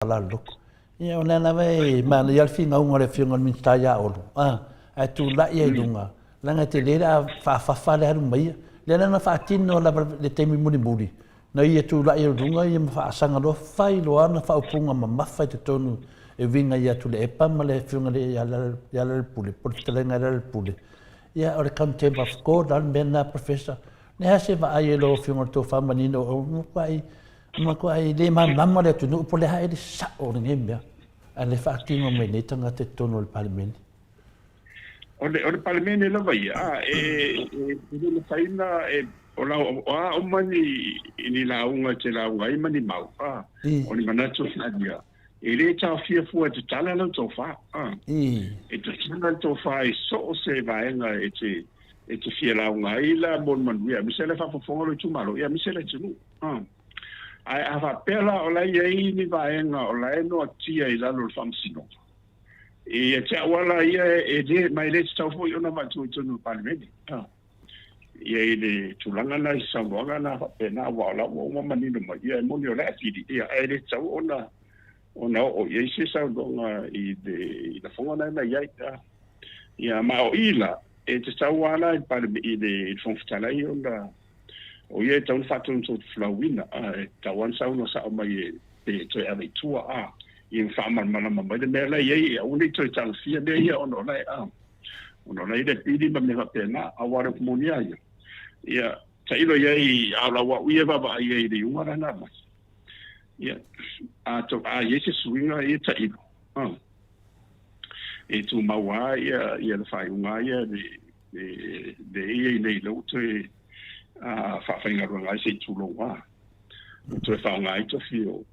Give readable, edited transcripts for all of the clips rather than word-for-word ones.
Laloloko. Ia, o lea lava e manaia le finauga o le Afioga i le Minisita ia Olo, a, ae tulai ai i luga, leaga e tele le a faafafa le alu mai ia. Lea la na faatino lava le taimi mulimuli, na ia tulai ai i luga ia ma faasaga loa, fai loa ana faaupuga mamafa i totonu e uiga ia Tuilaepa ma le Afioga ia Lealailepule, po o le Fetalaiga ia Lealailepule. Ia, o le contempt of court la le mea lena Professor. O le a se vaai a lau Afioga i le tofa manino o matuai Matuai le malamalama le atunuu po o le a ea le sao o lenei mea, a le faatino mai nei tagata i totonu o le Palemene. O le Palemene lava ia, a, e le mafai ona, e, o la, o a uma ni lauga e te lauga ai ma ni mau, a, o ni manatu e faaalia, e le taofia fua e tatala lau tofa, a. E tatala le tofa i so o se vaega e te fia lauga ai la mo le manuia, aemaise le faafofoga o lou itumalo, ia aemaise le atunuu. Ae a faapea la o la e i ai ni vaega o la e noatia i lalo o le faamasinoga, ia te au lava ia e le, ma e le tatau foi ona avatu i totonu o le Palemene. Ia i le tulaga na i saunoaga na faapena, aua o la ua uma manino mai, ia e moni o la e apili, ia ae le tatau ona oo i ai se saunoaga i le i lafoga na na i ai. Ia ma o i la, e tatau lava la i le Palemene, i le Fofoga Fetalai ona o ia e tatau ona faatonutonufolauina, a e tatau lava ona saunoa sao mai e pe toe ave i tua, a ia faamalamalama mai le mea la e i ai, e aua ne i toe tagofia mea ia ona o la e, a ona o la e i le pili ma mea faapena, aua o le upu moni lava ia, ia tailo i ai, a o lau au ia e vaavaai i ai i le iuga la na aumai. Ia, a to, a i ai se suiga ia tailo, a e tumau lava ia le faaiuga ia le ia i nei lau toe faafaigaluega ai se i tulou lava. Ua toe faaaoga ai tofi o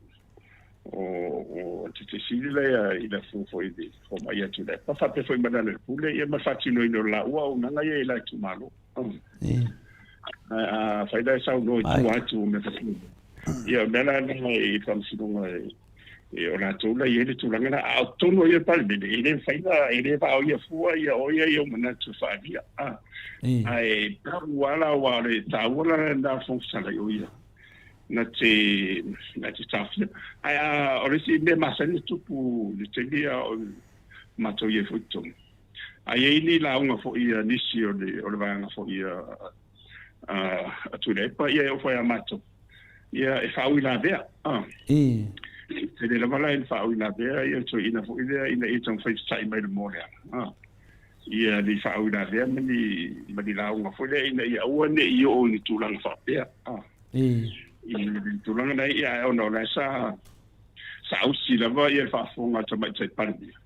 te sili lea i le afu foi i le fomai atu le pa faapea foi ma le pule ia ma faatinoina o laua auaunaga ia i la itumalo. A fai la e saunoa i tua atu o mea faapena. Ia o mea la na i faamasinoga e o latou la i ai le tulaga la, a o totonu o ia Palemene, e le mafai na, e le vaoia fua ia o ia i ou manatu e faaalia. Ae pau lava la aua o le taua la lena o le Fofoga Fetalai o ia na te taofia. Ae a o le isi mea masani na tupu i le taimi a o matou i ai foi i totonu, a i ai ni lauga foi a nisi o le vaega foi a Tuilaepa, ia e oo foi ia matou, ia e faauilavea. E le lava la e faauilavea ia le toeaina foi lea ina ia taumafai e tatai mai le moa leaga. Ia ni faauilavea ma ni lauga foi lea ina ia aua ne i oo i ni tulaga faapea. I le tulaga na ia, ae ona o la e sa ausi lava ia le faafofoga a le Tamaitai Palemia.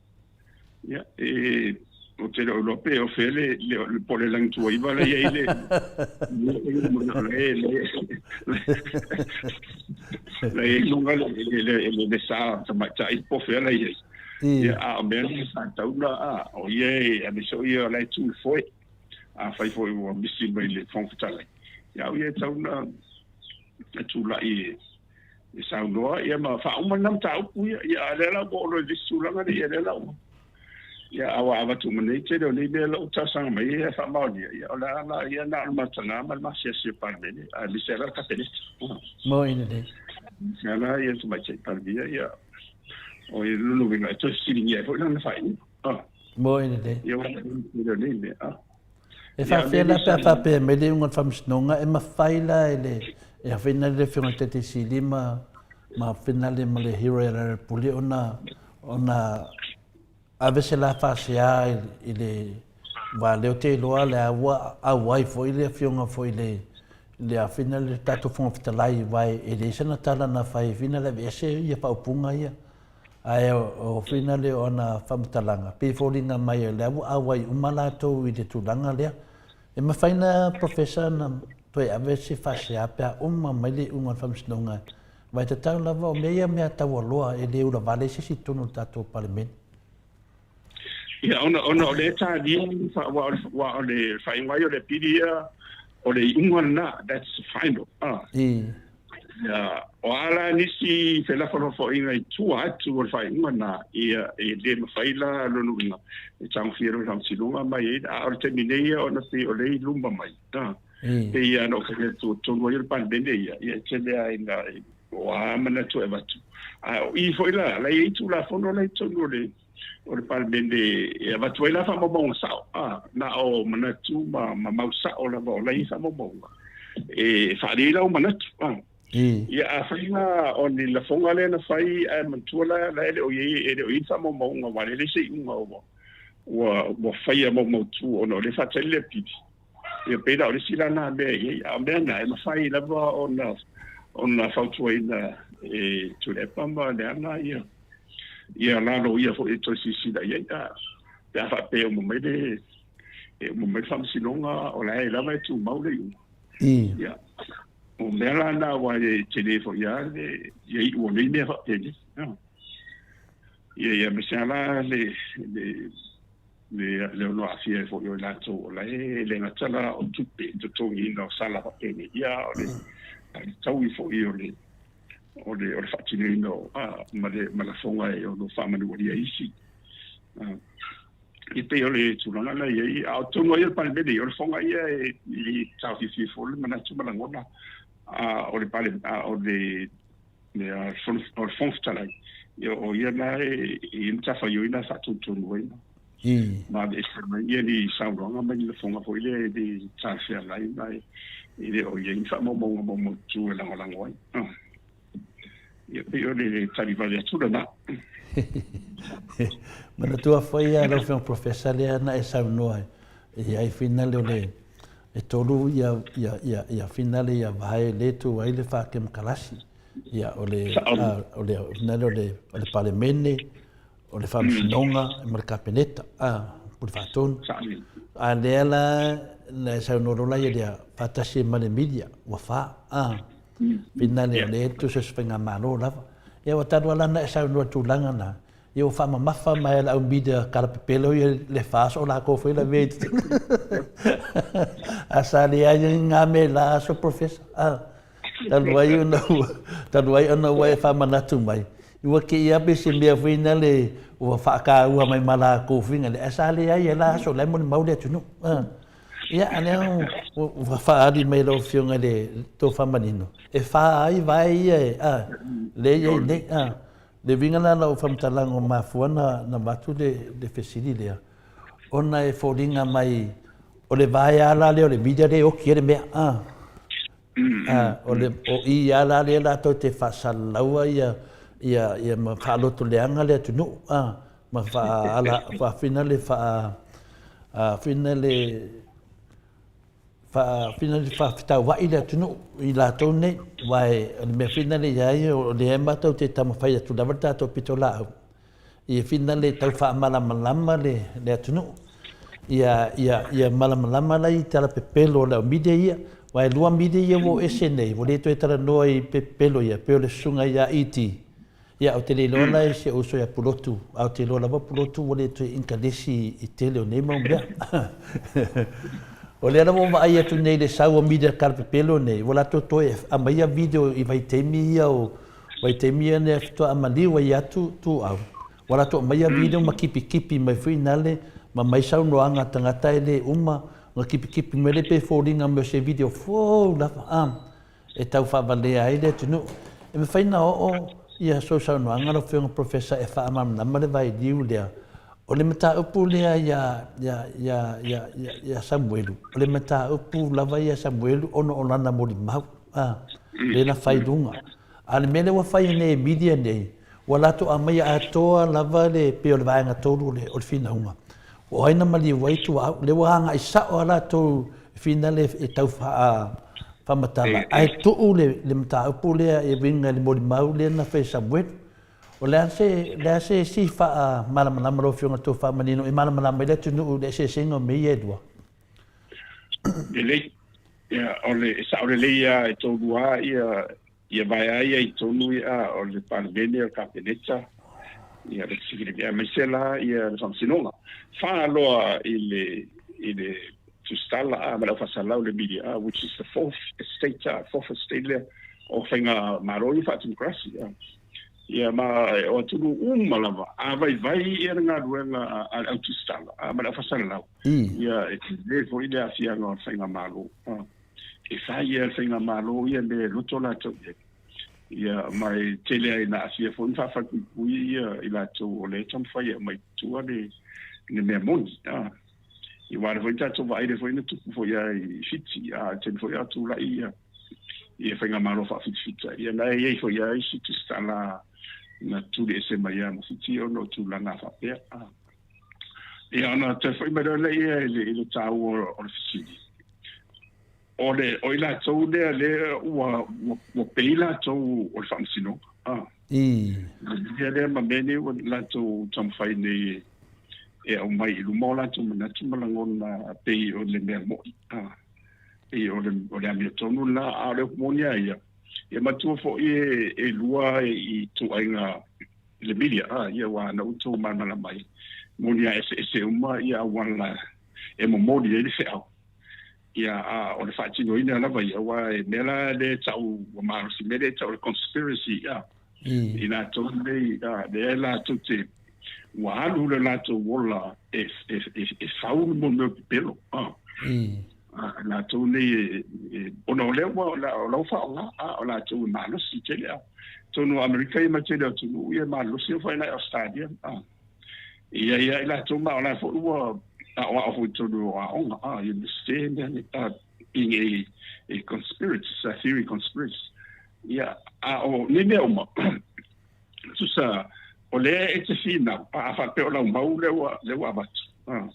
Ia, e, ou te le o iloa pe o fea le po o le lagituaiva la e i ai le la i ai luga le sa tamaitai po o fea la i ai. Ia, a o mea na sa tatau ona, a, o ia e, aemaise o ia o la e tu i le foe. Afai foi ua misi mai le Fofoga Fetalai, ia o ia e tatau ona tulai e saunoa ia ma faauma lena mataupu ia. Ia a o lea la ua oo loa i le isi tulaga lea, ia lea la ua ia a ua avatu uma nei tele o nei mea la ua talosaga mai ai e faamaonia, ia o le a la ia na o le mataga ma le masiasi o le Palemene, aemaise lava la le Kapeneta. Mo ina nei. Aemaise lava la ia le Tamaitai Palemia, ia o ia lona uiga e toe fesiligia ai foi lana faaiuga. Mo ina nei. Ia ua tele o nei mea. E faafefea la pe a faapea mai le iuga o le Faamasinoga, e mafai la e le e afena le Afioga i le Taitai Sili ma afena ma le Hero ia Lealailepule ona ave se la faasea i le aua lea ou te iloa lea ua auai foi le Afioga foi i le afena le tatou Fofoga Fetalai aua e leai sana tala na fai fina le aveese ia faaupuga ia. Ae o fina le o ana faamatalaga, pei e foliga mai o lea ua auai uma latou i le tulaga lea. E mafai na Professor na toe ave se faasea pe a uma mai le iuga o le Faamasinoga, aua e tatau lava, o mea ia mea taualoa e le ulavale ai se isi i totonu o le tatou Palemene. Ia, ona o lea e talia, aua o le faaiuga ia o le apili ia, o le iuga lena, that's the final. Ia, o a la nisi felafolafoaiga i tua atu o le faaiuga lena, ia, e le mafai la lona uiga e tagofia loa i le faamasinoga ma i ai, a o le taimi nei ia ona pei o lea e i luma mai, pei lava ona ou fai atu, o totonu ai o le Palemene ia, ia e tele lava ina O a manatu e avatu. A o i foi la, la i ai Tulafono la i totonu o le Palemene e avatu ai la faamaumauga sao, a, na o manatu ma mau sao lava o la i ai faamaumauga e faaali ai lau manatu. A. Ia afai la o ni lafoga lea na fai ae manatua la la e le o i ai e le o i ai ni faamaumauga aua e leai se iuga ua faia maumautu ona o lea e faatali le apili. Ia pei la o le isi la na mea e i ai, a o mea na e mafai lava ona fautuaina e Tuilaepa ma Leala ia lalo ia foi e toe silasila i ai, a pe a faapea e uma mai le e uma mai le faamasinoga o la e lava e tumau le iuga. Ia o mea la na aua e tele foi lava le ia iu o nei mea faapenei. Ia ia aemaise lava la le le ono aafia ai foi o i latou o la e le gata la o tupe totogiina o sala faapenei, ia a o le taui foi o le o le o le faatinoina o ma le ma lafoga e ono faamanualia isi. E pei o le tulaga la i ai, a o totonu ai o le Palemene, o le foga ia e i taofiofia foi le manatu ma lagona, a o le a o le le o le Fofoga Fetalai, ia o ia la e i matafaioi la e faatonutonu ai ma aveese mai ia ni saunoaga ma ni lafoga foi lea e le talafeagai ma e le o i ai ni faamaumauga maumaututu e lagolago ai. Ia pei o le tali vale atu lena. Manatua foi ia lau Afioga Professor lea na e saunoa i ai finale o le e tolu ia finale ia vae le tu ai le faakemokarasi. Ia o le o le finale o le o le Palemene, o le Faamasinoga ma le Kapeneta, Pule Faatonu. A lea la na e saunoa loa la ia lea faatasi ai ma le media ua fa, finale o lea e tusa o se faigamalo lava. Ia ua talu lava la ona e saunoa i le tulaga lena, ia ua faamamafa mai e le au media kalapepelo ia le fa aso o latou foi lavea i totonu. A sa leai ai ngā mea i la aso Professor. Talu ai ona ua, talu ai ona ua e faamanatu mai, ua kēia pe se mea foi nale ua faataua mai ma latou foi nale, ae sa leai ai la aso o la e molimau le atunuu. Ia, a lea ua faaali mai e lau Afioga i le tou faamanino, e fa ai vae ia e, lea e i ai nei. Le uiga la o lau faamatalaga ua mafua ona avatu le fesili lea, ona e foliga mai o le vae lava la lea o le media lea e oti ai le mea. O le, o i lava la lea latou te faasalalaua ia, ia, ia ma faalotoleaga le atunuu, ma faaala, faafina le faa, fina le, faafina le faafetauai le atunuu i latou nei, aua o le mea foi lea i ai, o lea matou te taumafai atu lava le tatou pitolaau ia fina le tau faamalamalama le atunuu, ia malamalama la i tala pepelo o le au media ia, aua e lua media ia ua o ese nei, ua le toe talanoa i pepelo ia, pei o le susuga ia ET. Ia, ou te le iloa la i si ou uso ia Pulotu, a ou te iloa lava Pulotu ua le toe inkalesi i tele o nei mau mea. O lea lava ua vaai atu nei i le sau o media kalapepelo nei, ua latou toe aumaia video i vaitaimi ia o vaitaimi ia nei faatoa maliu ai atu Tuuau, ua latou aumaia video ma kipikipi mai foi nale ma mai saunoaga a tagata e le uma ona kipikipi mai lea pei e foliga mai o se video fou lava a. e tau faavalea ai le atunuu. E mafai ona oo ia sou saunoaga lau Afioga Professor e faamalamalama le vailiu lea. O le mataupu lea ia, ia, ia, ia, ia, ia Samuelu, o le mataupu lava ia Samuelu ona o lana molimau, a, lea na fai i luga. A o le mea lea ua fai nei e media nei, ua latou aumaia atoa lava le, pei o le vaega tolu o le, o le finauga. O ai na maliu ai Tuaau? Lea ua agai sao lava latou i finale e tau faamatala, ae tuu le mataupu lea e uiga i le molimau lea na fai e Samuelu. O le a se, le a se isi faamalamalama lau Afioga tou faamanino e malamalama ai le atunuu i le eseesega o mea ia e lua? Lelei. Ia, o le, e sao lelei lava e toalua ia Ia vaea ia i totonu ia o le Palemene, o le Kapeneta, ia le Executive, aemaise la ia le Faamasinoga. Fa loa i le i le tusitala a ma le aufaisalau le media a, which is the fourth estate a, fourth estate lea o faigamalo ia faa-democracy a. Ia ma o atunuu uma lava a vaivai ia le galuega a le au tusitala a ma le aufaisalau, ia e tele foi le aafiaga o le faigamalo a. E fai e le faigamalo ia mea e loto latou i ai. Ia ma e tele ai na aafia foi ma faafalupuipui ia i latou o lea e taumafai e aumai i tua le le mea moni. A. Ia aua o lea foi na tatou vaai lea foi na tupu foi lava i Fiti, a o le taimi foi a o tulai ia ia faigamalo faafitifita, ia na e i ai foi lava isi tusitala na tuli ese mai lava ma Fiti ona o tulaga faapea. A. Ia ona toe foi mai loa lea i le i le taua o le fesili. O le o i latou lea lea ua ua pei latou o le faamasinoga. A. Ia lea ma mea nei ua latou taumafai nei e aumai i luma o latou manatu ma lagona pei o le mea moni. A. Pei o le o le amiotonu lena, a o le upu moni lava ia, ia matua foi e lua i ituaiga le media, a, ia aua na outou malamalama ai, moni lava e eseese uma ia auala e momoli ai le feau. Ia, a o le faatinoina lava ia, aua e mea la lea e tau ua malosi mea lea e tau o le conspiracy, a, i latou nei, a, lea latou te, ua alu le latou ola e, e, e, e fau le mea o pepelo, a. A, latou nei e, e, ona o lea ua, o lau faaaoga, a, o latou e malosi tele, a. Atonu o Amerika ia ma le tele o atunuu ia e malosi, e oo foi i Ausetalia, a. Ia ia i latou ma o la foi ua aoao foi i totonu o aoga, a, Universite mea nei, a, being a conspiracy, a theory conspiracy. Ia, a o nei mea uma, tusa, o lea e te finau, a, a faapea o lau mau lea ua, lea ua avatu, a,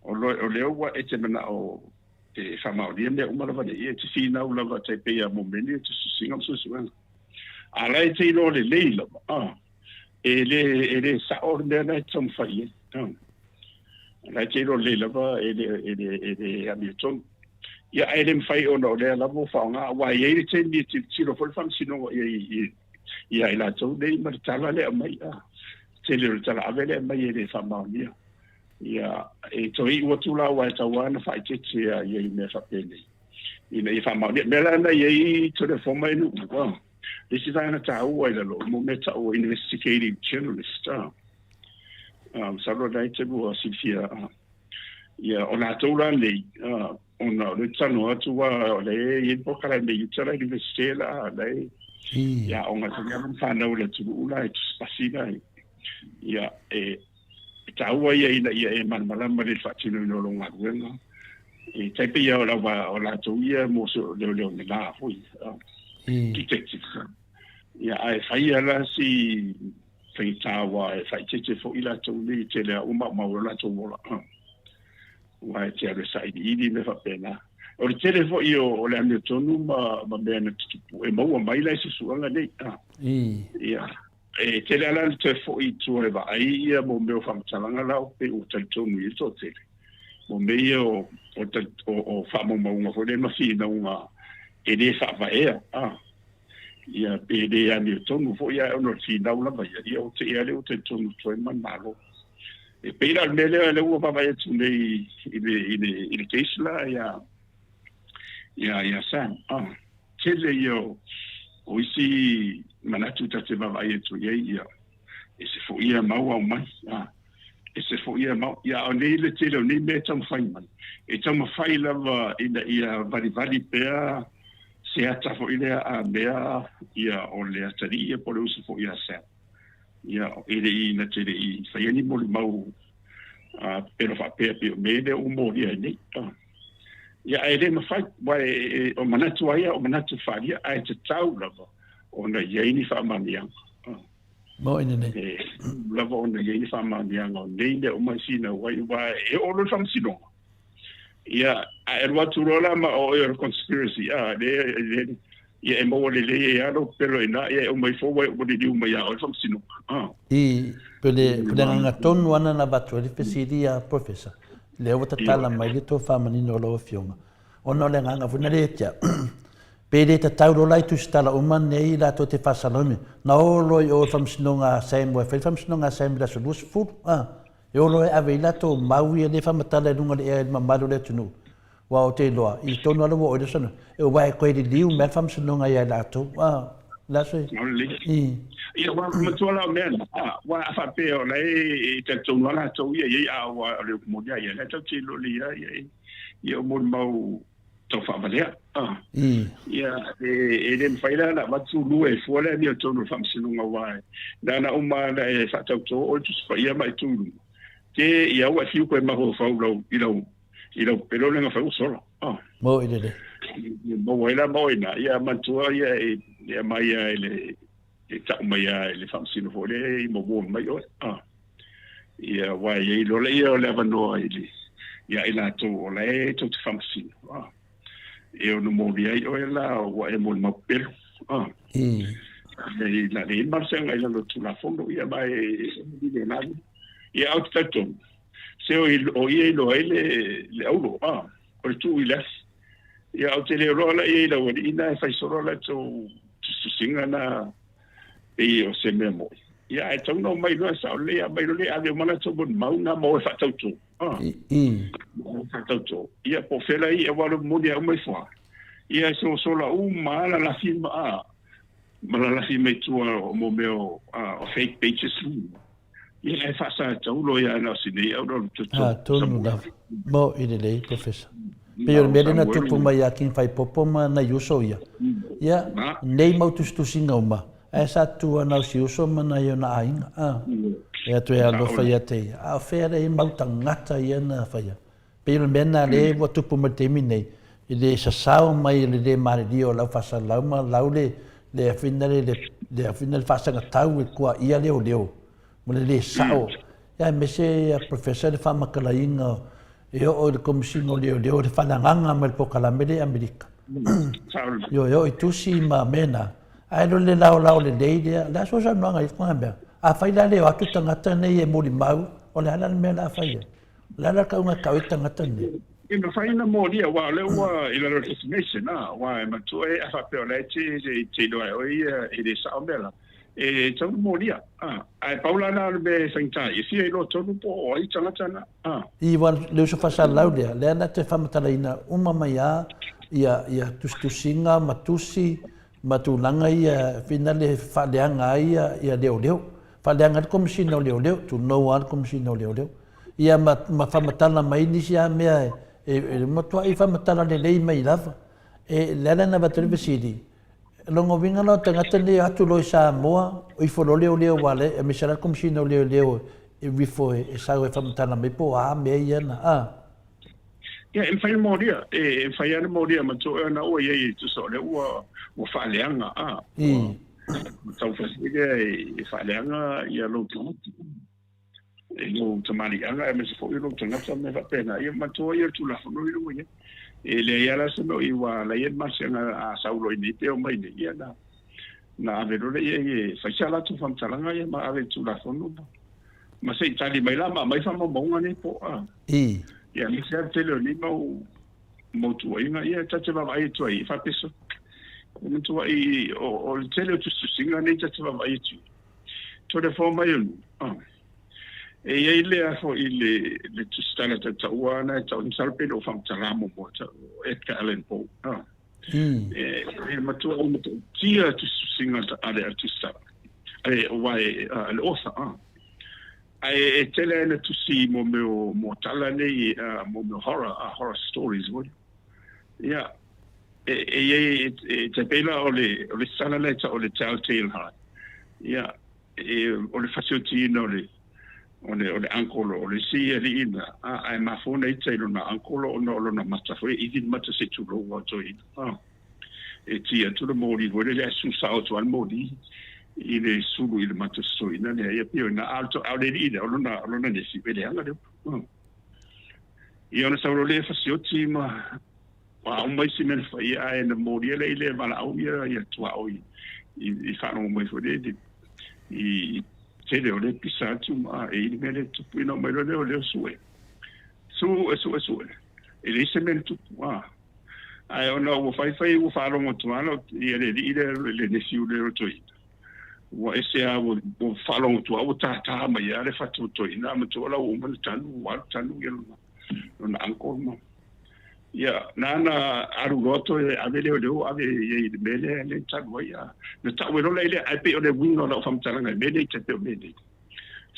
o, lo, o lea ua e te manao e faamaonia mea uma lava nei, ia e te finau lava tai pei a mo mea nei o tusitusiga ma suesuega. A la e te iloa lelei lava, a, E le, e le sao le mea la e taumafai i ai. O la e te iloa lelei lava e le, e le, e le amiotonu. Ia, ae le mafai ona o lea lava ua faaaoga, aua e i ai le taimi e tilotilo foi le faamasinoga i ai ia i latou nei ma le tala lea e aumai, a. Tele o le tala ave lea e aumai e le faamaonia. Ia, e toe iu atu la aua e tatau lava ona faaeteete ia i mea faapenei ina ia faamaonia. O le mea la lena e i ai telefoma e nuu, a. Le isi vaega taua i lalo mo mea tau o investigative journalist, a. Masalo o lena e te lua silafia, a. Ia, o latou la nei, a, ona o lea ou te talanoa atu aua o lea e i ai le polokalame i uta la i le Universite la, o la e i aoga foi alo ma fanau a le atunuu la e tusipasi la. Ia, e taua ia ina ia e malamalama i le faatinoina o lou galuega. E tai pei o lau o latou ia mo se leoleo nena foi, detective. Ia, ae fai lava la si faigata aua e faaeteete foi latou nei, e tele lava ua maumau ai o latou ola. Aua e te alu e sailiili mea faapena. O le tele foi o le amiotonu ma mea na tutupu e maua mai la i suesuega nei. Ia. E tele lava la ona toe foi i tua e vaai ia mo mea o faamatalaga la pei ua talitonu i ai le toatele. Mo mea ia o, o, o, o faamaumauga foi lea ma finauga e le faavaea, a. Ia, pe le amiotonu foi ae ona o le finau lava ia, ia ua te i lava lea ua talitonu atu ai ma le Malo. E pei la o le mea lea lea ua vaavaai atu nei i le, i le, i le case la ia, ia, ia Sam, a. Tele ia o isi manatu ta te vaavaai atu i ai, ia, ese foi ia mau aumai, a, ese foi ia mau. Ia, a o nei le tele o nei mea e taumafai mai, e taumafai lava ina ia valivali pea se ata foi lea a mea ia o le atalii ia po o le uso foi ia Sam. Ia, e le i, na te le i faia ni molimau a, pepelo faapea pei o mea lea ua molia ai nei. A. Ia, ae le mafai, aua e, o manatu lava ia, o manatu faaalia, ae tatau lava ona i ai ni faamaoniaga. Moni nei. E lava ona i ai ni faamaoniaga o nei mea uma e finau ai, aua e oo loa i le faamasinoga. Ia, a e alu atu loa la ma o oe o le conspiracy, a, le, le, ia e maua lelei ai lava lou pepelo i ina, ia e uma ifo ua liliu mai ia oe le faamasinoga. A. I, pe le, pe le agaga tonu ana na avatu ai le fesili a Professor, lea ua tatala mai le tofa manino o lau Afioga, ona o le agaga foi na le te au, pe le tatau loa la i tusitala uma nei latou te faasalaumi, na o loa i o i le Faamasinoga a Samoa e fai le Faamasinoga a Samoa i le aso 20, a, e o loa e ave ai latou mau ia lea e faamatala i luga o le ea i le mamalu o le atunuu, Aua ou te iloa, i tonu lava ua oe le aso, aua e toe liliu mai le faamasinoga ia i latou. A, le aso e. I. Ia, ua matua la o mea na, a, ua a faapea o la e talitonu lava latou ia i ai, a ua o le upu moni lava ia, la e tatou te iloa lelei lava ia, ia o molimau tau faavalea. Ia, e le mafai la ona avatu lua e fua le amiotonu o le Faamasinoga aua e na ona uma lava ona e faatautō oe le Tusi Paia ma e tu i luga, te ia ua e fiu koe mafaufau lau, i lau, i lau pelo lea na fai ua sola. Mo i lelei. Maua ai la ma oe na, ia manatua ia e aumai lava e le, e tau mai lava e le Faamasino foi lea e maua mai oe. Ia, aua e i ai loa lea o le avanoa i le, ia i latou o la e tou te faamasino. E ono moli ai oe la ua e molimau pelo. E la le malosiaga i lalo o Tulafono, ia ma e le na. Ia au te talitonu, se o, o ia iloa ai le, le aulo, o le tuu i le afi. Ia au te le iloa la ia i lau alii na e fai solo la tou tusitusiga na pei o se mea moi. Ia ae tau na omai loa sao lelei aumai loa le ave uma latou molimau na ma oe faatauto. Faatauto. Ia po o fea la i aua le momoli a uma ifo a. Ia e sosola uma lava lalafi ma a ma lalafi mai tua o mo mea o, o fake pages. Ia e faasatau loa ia na o si nei au loa toto. Atonu lava. Mo i lelei, Professor. Pei o le mea lea na tupu mai ia King Faipopo ma nai uso ia. Ia, nei mau tusitusiga uma, ae sa tutu ana o si uso ma nai ona aiga. A, e atu e alofa ia te ia. A o fea lea i mau tagata ia na faia. Pei o le mea lena lea ua tupu mai i le taimi nei, i le sasao mai o le le malilie o lau faasalalau ma lau le le afina le le afina le faasagatau e kuaia leoleo ma le le sao. Ia aemaise ia Professor le faamatalaina e oo i le Komesina o Leoleo le faaleagaga mai le polokalame lea i Amerika. Ioe, e oo i tusi ma mea na, ae le o le laolao lelei lea. O le a sua saunoaga i ia mea? Afai la le o atu tagata nei e molimau, o le a la le mea o le a fai ai? O le a la le tauga e tau ai tagata nei? E mafai ona molia, aua o lea ua i lalo o le defamation, aua e manatua e, a faapea o la e te iloa e oe ia e le sao mea la, e tatau ona molia. Ae pau la lena o le mea e faigata ai, e fia iloa tonu po o ai tagata na. I ua le uso faasalalau lea, lea na te faamatalaina uma mai lava ia tusitusiga ma tusi ma tulaga ia finale e faaleaga ai ia leoleo. Faaleaga ai le Komesina o Leoleo, tulou lava le Komesina o Leoleo. Ia ma, ma faamatala mai nisi lava mea e, e matuai faamatala lelei mai lava. E, le ala na avatu ai le fesili, lona uiga la o tagata nei e o atu loa i Samoa, o ifo loa leoleo aua le, aemaise lava le Komesina o Leoleo e ifo e sau e faamatala mai po o a mea ia na, a. Ia, e mafai ona molia, e mafai lava ona molia ma toe ona ua i ai e tusa o lea ua, ua faaleaga, a, ua, ua taufai lea e faaleaga ia lou tagata, i lou tamaliiaga aemaise foi o lou tagata ma mea faapena. Ia manatua ia le Tulafono lea ua i ai. E leai lava la se mea o i ua ala ai le malosiaga a sau loa i nei pe omai nei, ia na, na ave loa lea i ai e fai sa latou faamatalaga ia ma ave i le Tulafono ma, ma se i tali mai la ma aumai faamaumauga nei po o a. Ia, aemaise lava le tele o nei mau, mau tuuaiga, ia ta te vaavaai atu ai i faapeso. E matuai o, o le tele o tusitusiga nei ta te vaavaai atu i ai. Tole fua mai o nuu. Ah. E i ai lea foi le, le tusitala tautaua ana e tau, masalo pe le o faamatala muamua tau, Edgar Allan Poe. Ah. E, e matua o matautia tusitusiga a le tusitala. E, o wae, a le author. Ah. Ae e tele ai na tusi mo mea o, mo tala nei, mo mea o horror, horror stories foi. Ia, e, e i ai, e, e tai pei la o le, o le tala lea e tau o le Telltale Heart. Ia, e, o le fasiotiina o le, o le, o le uncle o le isi alii na, a, ae mafua ona ita i lona uncle ona o lona mata foi, e ivi le mata se i tulou ua toeaina. A. E ti atu le moli foi lele ae susao atu lava le moli i le sulu i le mata sosoina lea. Ia pei o ina, a o le alii lea, o lona, o lona nephew, e leaga le upu. Ia ona sau loa lea e fasioti ma ua uma isi mea na faia ae na molia lea i le valaau ia ia tuaoi i faalogo mai foi lele i tele o le pisa atu ma e i le mea lea tupu ina mai loa lea o lea sue sue sue sue e leai se mea na tupu a Ae ona ua faifai ua faalogo atu lava ia le alii lea le nephew lea o toeaina ua ese lava ua, ua faalogo atu lava ua tātā mai lava le fatu o toeaina a matua la ua uma ona tanu ua alu tanu ia lona, lona uncle ma ia nana alu loa toe ave leo leo ave i ai i le mea lea le tanu ai a na tau e lola i le ae pei o le uiga o lau faamatalaga i mea nei tai pei o mea nei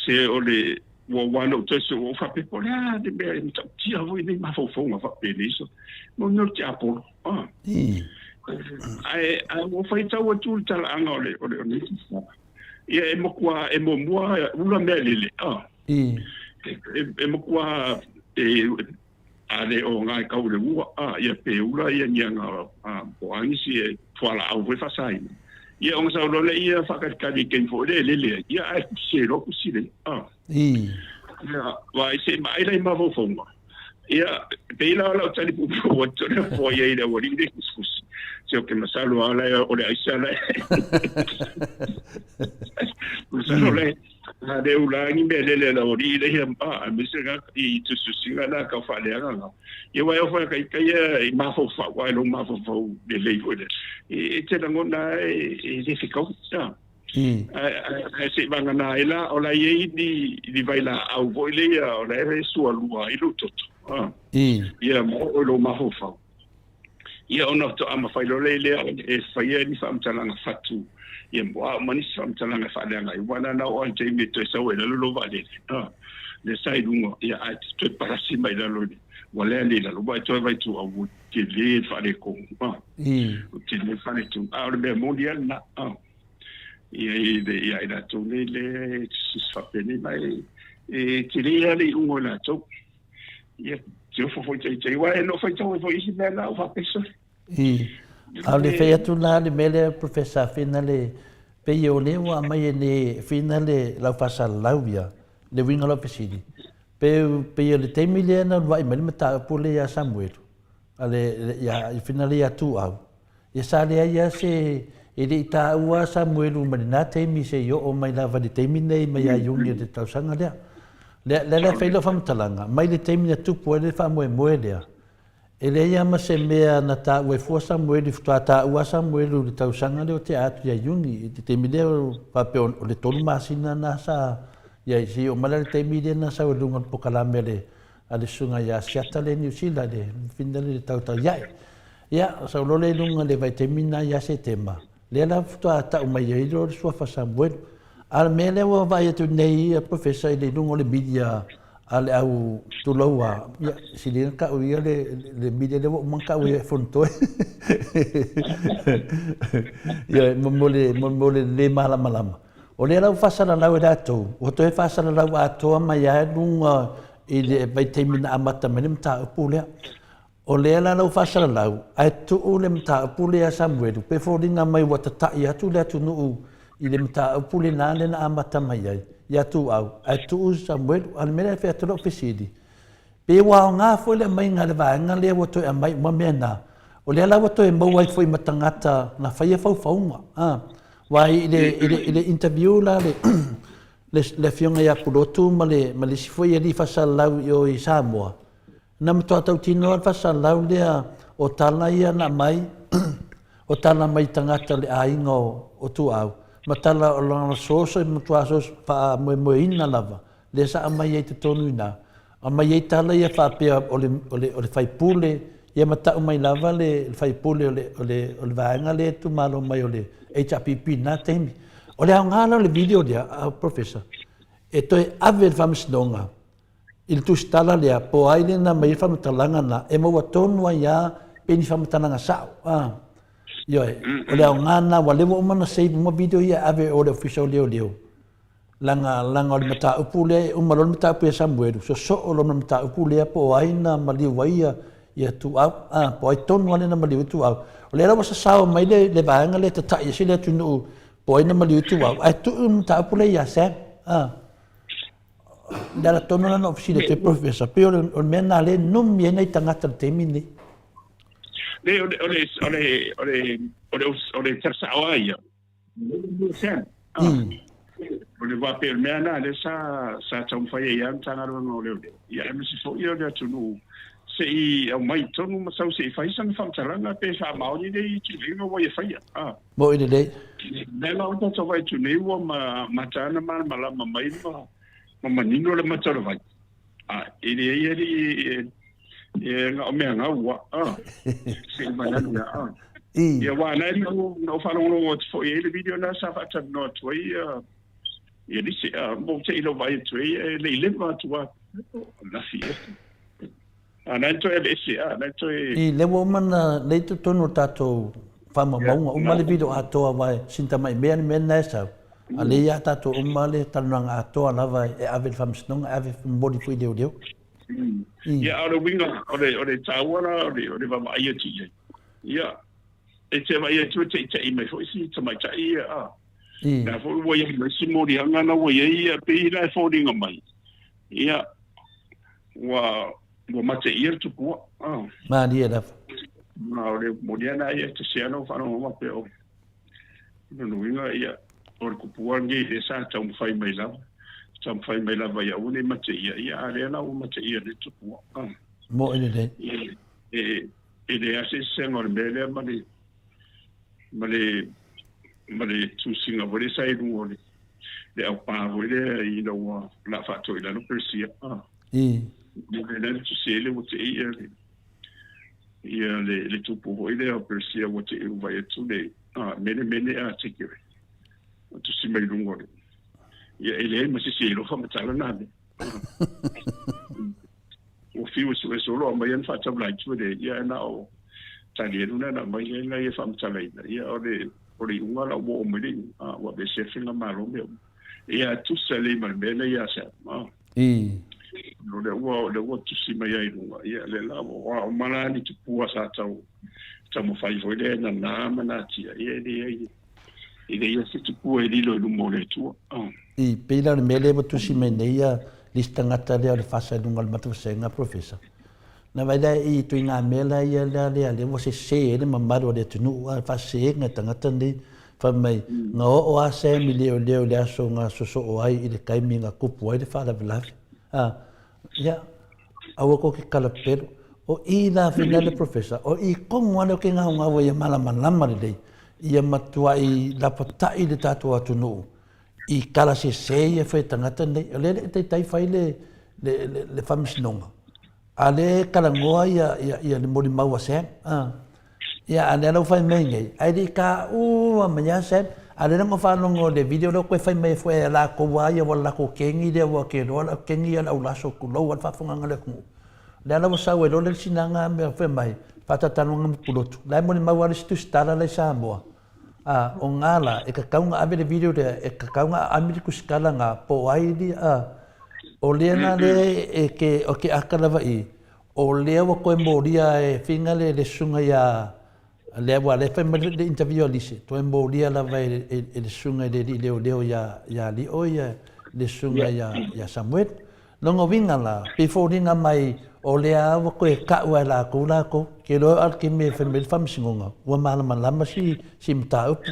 se o le. Ua ua na ou toe sue, ua ou faapea, Po o le a le mea e matautia foi nei mafaufauga faapenei so mo mea o le tiapolo. Ah. Ae ae ua faitau atu le talaaga o le o le o le ia e matua e muamua ula mea lele. Ah. E, e matua e a le o ngai kau le ua a ia pe ula ia nianga a po angisi e fualaau foi faasaina ia ona sau loa lea ia faakalikali i taimi foi lea e lele ai ia ae kusi ai loa kusi lea a ia wa i se maai la i mafaufauga ia pei la o lau tali puupuu atu lea po ia i le aualii le kusikusi se o ke masalo a la o le aisa la masalo le A le ula ni mea lele la ori le hia a me se ga i tususinga la ka fa le aga ia wa fa ka ka ia i mafaufau ai lo mafaufau le lei foi le e te langona e le fe kau ta ai se vanga na ela o la ye ni ni vai la au foi le ia o la e sua lua i lo toto ia mo o lo mafaufau ia ona faatoa mafai loa lea e faia ni faamatalaga fatu ia mo a uma nisi faamatalaga e faaleaga ai aua na na oo lava i le taimi e toe sau ai i lalo lou vaalele a lea sa i luga ia ae toe palasi mai i lalo ua lea le i lalo ua e toe vaai atu ua tele le faaletonu a ua tele le faaletonu a o le mea moni lava lena a ia i le ia i latou nei lea e faapenei ma e tele lava le iuga o i latou. Ia, te ofo foi te te wa e no faitau ai foi isi mea la o faapea sole. I. A o le fai atu la le mea lea Professor Whina le pei o lea ua aumai e le Whina le lau faasalalau ia le uiga o lau fesili. Pe pei o le taimi lea na uluai mai le mataupu lea ia Samuelu a le ia Whina lea ia Tuau. Ia sa leai lava se, e le i taua a Samuelu mai lena taimi se i oo mai lava i le taimi nei mai ia Iuni o le tausaga lea. Lea, lea la e fai lau faamatalaga, mai le taimi na tupu ai le faamoemoe lea, e leai lava ma se mea na taua ai fua Samuelu, faatoa taua a Samuelu i le tausaga lea o tea atu ia Iuni, i le taimi lea faapea o le tolu masina na sa i ai, se i oo mai la i le taimi lea na sau ai i luga o le polokalame a le, a le susuga ia Asiata lea i Niu Sila, le fina lea i le tautauiae. Ia, sau loa lea i luga i le vaitaimi lena ia Setema, lea la faatoa tau mai ai loa le suafa Samuelu. A o le mea lea ua vaai atu nei ia Professor i le luga o le media a le au tulou a, ia, sili ona tau ia le, le media lea ua uma ona tau ia e Fonotoe. Ia, mo le, mo le le malamalama. O lea la ua faasalalau e latou, ua toe faasalalau atoa mai lava i luga i le vaitaimi na amata mai le mataupu lea. O lea la lau faasalalau, ae tuu le mataupu lea Samuelu, pe foliga mai ua tata'i atu le atunuu i le mataupu lena lea na amata mai ai, ia Tuau, ae tuu Samuelu. A o le mea lea e fai atu lau fesili, pe ua aoga foi le aumaiga a le vaega lea ua toe aumai uma mea na, o lea la ua toe maua ai foi ma tagata na faia faufauga, a. Aua i le, i le, i le interview la le, le, le Afioga ia Pulotu ma le, ma le isi foi alii faasalalau i o i Samoa, Na matua tautino lava le faasalalau lea o tala ia na aumai, o tala mai tagata o le aiga o Tuaau, ma tala o lana soso e matua soso faamoemoeina lava, lea sa aumai ai i totonu i ina. Aumai ai tala ia faapea o le, o le, o le faipule, ia ma tau mai lava le faipule o le, o le, o le vaega lea e itumalo mai o le HRPP i lena taimi. O le aoga la o le video lea, Professor, e toe ave i le Faamasinoga, I le tusitala lea, po o ai lea na aumai ai le faamatalaga na, e maua tonu ai lava pe ni faamatalaga sao. A. Ioe, o le aoga lena, ua leva uma ona save uma video ia e ave i o i le Ofisa o Leoleo. Leaga, leaga o le mataupu lea, e uma loa le mataupu ia Samuelu, sosoo loa ma le mataupu lea po o ai na maliu ai ia, ia Tuau, a, po o ai tonu lava lea na maliu ai Tuau. O lea la ua sasao mai le, le vaega lea e tata'i ese le atunuu po o ai na maliu ai Tuau, ae tuu le mataupu lea ia Sam. A. Le ala tonu la na ou fesili atu ai Professor, pei o le, o le mea lena lea e numi ai nai tagata i le taimi lenei. Le, o le, o le, o le, o le, o le, o le tala sa'o lava ia. Sam, ah. O le wā pei o le mea lena lea sa, sa taumafai ai lava le Matagaluega o Leoleo, ia aemaise foi o le atunuu se i aumai i totonu ma sau se i fai sana faamatalaga pe faamaoni nei tuleiga ua ia faia. Ah. Moʻi lelei. Lea la ua tatou vaai atu nei ua mata ana malamalama mai ma ma manino le mata o le vai. A e leai alii e na o mea gaua a se i mananu ia a. Ia aua na na ou faalogologo atu foi i ai le video lena sa faatalanoa atu ai ia. ia lise a mo te ilo vai atu ai e le i leva atu a lafi e a nai toe le ese a nai toe. I le ua uma na lei totonu o tatou faamaumauga uma le video atoa aua e sintamai mea le mea lena e sau. A lea ia tatou uma le talanoaga atoa lava e ave i le faamasinoga e ave momoli foi i leoleo. Ia a o le uiga o le taua la o le vaavaai atu i ai. Ia e te vaai atu e teʻiteʻi mai foi si tamaitai ia a. La foi ua iai ma isi moliaga na ua iai ia pei la e foliga mai. Ia ua ua mateia le tupua. Ah. Malie lava. Ma o le moliaga ia te sea lau faalogo faapea o lona uiga ia o le kupua lenei lea sa taumafai mai lava. Taumafai mai lava ia aua ne i mateia ia a lea la ua mateia le tupua. Ah. Moʻi lelei. E e leai se eseesega o le mea lea ma le ma le ma le tusiga foi lea sa i luga o le le aupā foi lea ina ua la faatoa i lalo Peresia. Ah. Le le tusi ai le ua tei ia le ia le le tupu foi lea o Peresia ua tei ua vaai atu le ah, mene mene a tekere. O tusi mai luga o le ia e leai ma se isi e iloa faamatala na mea. Ua fiu e sue solo aumai ana faataulai atu e le ia e na o talielu na na aumai ai na ia faamatalaina ia o le o le iuga la ua oo mai le iuga a ua aveesea faigamalo mea uma ia tusa lelei ma le mea lea ia Sam a o lea ua o lea ua tusi mai ai i luga ia lea la ua uma la ni tupua sa tau taumafai foi lea e nanā ma natia ia e leai E leai lava se tupua e lilo i luma o le Atua. I pei la o le mea lea ua tusi mai nei ia le isi tagata lea o le fasa i luga o le matavasega, Professor. Na vaai la i ituaiga mea la ia lea lea lea ua sese ai le mamalu o le atunuu a faasesega e tagata nei fai mai na oo a Sam i leoleo i le aso na sosoo ai i le taimi na tupu ai le faalavelave. A ia Aua kou ke kalapelo. O i la whina le Professor, o i tonu lava lea o ke gaogaoa ia malamalama lelei, ia matuai lapataʻi le tatou atunuu i kala sese ia fai e tagata nei. O lea e le i taitai fai le, le, le, le faamasinoga, a lea e talanoa ia, ia, ia le molimau a Sam. Ah. Ia, a lea la ua fai mai nei, ae le i taua mai lava Sam, a lea la na faalogo i le video lea ua toe fai mai foi e latou lava ia, ua latou kegi lea ua ke loa kegi ia le aulaso tulou lava le faafofogaaga a le atunuu. Lea la ua sau ai loa le isi naga mea fai mai, faatatalanoaga ma Pulotu. La e molimau lava le isi tusitala la i Samoa, a, o nga la, e tatau ona ave le video lea, e tatau ona aami le tusitala na, po o ai lia, a, o lea na lea e ke, o ke aka lava i, O lea ua toe molia e Figa le le susuga ia lea ua lea fai mai le interview a Lise, toe molia lava e, e, e le susuga i le alii leoleo ia ia Lio ia le susuga ia ia Samuel. Lona uiga la, pei foliga mai o lea ua toe ka'u a e latou latou, ke loa e o ke mea e fai mai le faamasinoga, ua malamalama si si mataupu.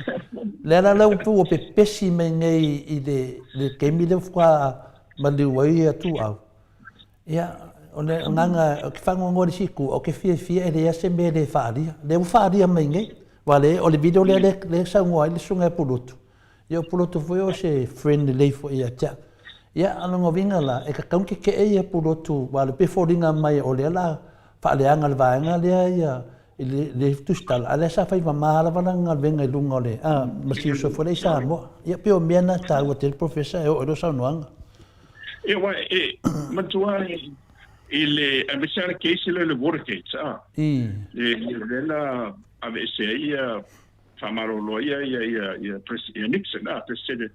Lea la la ua pepesi mai nei i le le taimi lea faatoa maliu ai ia Tuuau. Ia, o le agaga, ou te faanoanoa i le isi itu, ou te fiafia e leai se mea e le faaalia. Lea ua faaalia mai nei. Aua lea, o le video lea lea e saunoa ai le susuga ia Pulutu. Ia o Pulutu foi o se friend lelei foi ia te au. Ia, a o lona uiga la, e tatau ona tetee ia Pulutu, aua e pei e foliga mai o lea o le a faaleaga le vaega lea ia i le tusitala, a o lea sa fai mama lava lana galuega i luga o le, a, ma si uso foi lea i Samoa. Ia, pei o mea na e taua tele Professor e oo i lau saunoaga. E aua e matua i le aemaise lava le case lea o le Watergate a. Le lea na aveese ai ia faamalolo ai ia ia ia ia ia Nixon a President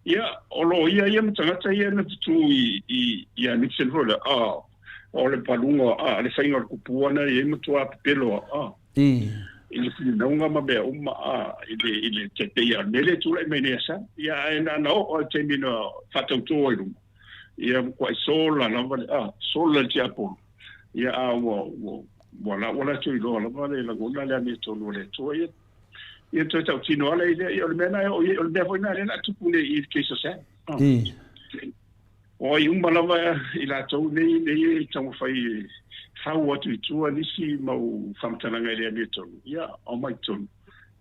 ia o loia ia ma tagata ia na tutū i i ia Nixon foi lea a o le paluga a le faiga o le kupua na i ai matua pepelo a. I le finauga ma mea uma a i le i le te pei a mele tulai mai nei sa ia ae na na oo le taimi na faatautō ai luma ia matua sola lava le a sola le tiapolo ia a ua ua ua la ua latou iloa lava le lagona le amiotonu o le Atua ia ia toe tautino ala i lea ia o le mea na e oo i ai o le mea foi na lea na tupu nei i le case o Sam. O ai uma lava i latou nei nei e taumafai e fau atu i tua nisi mau faamatalaga e le amiotonu, ia aumai i totonu.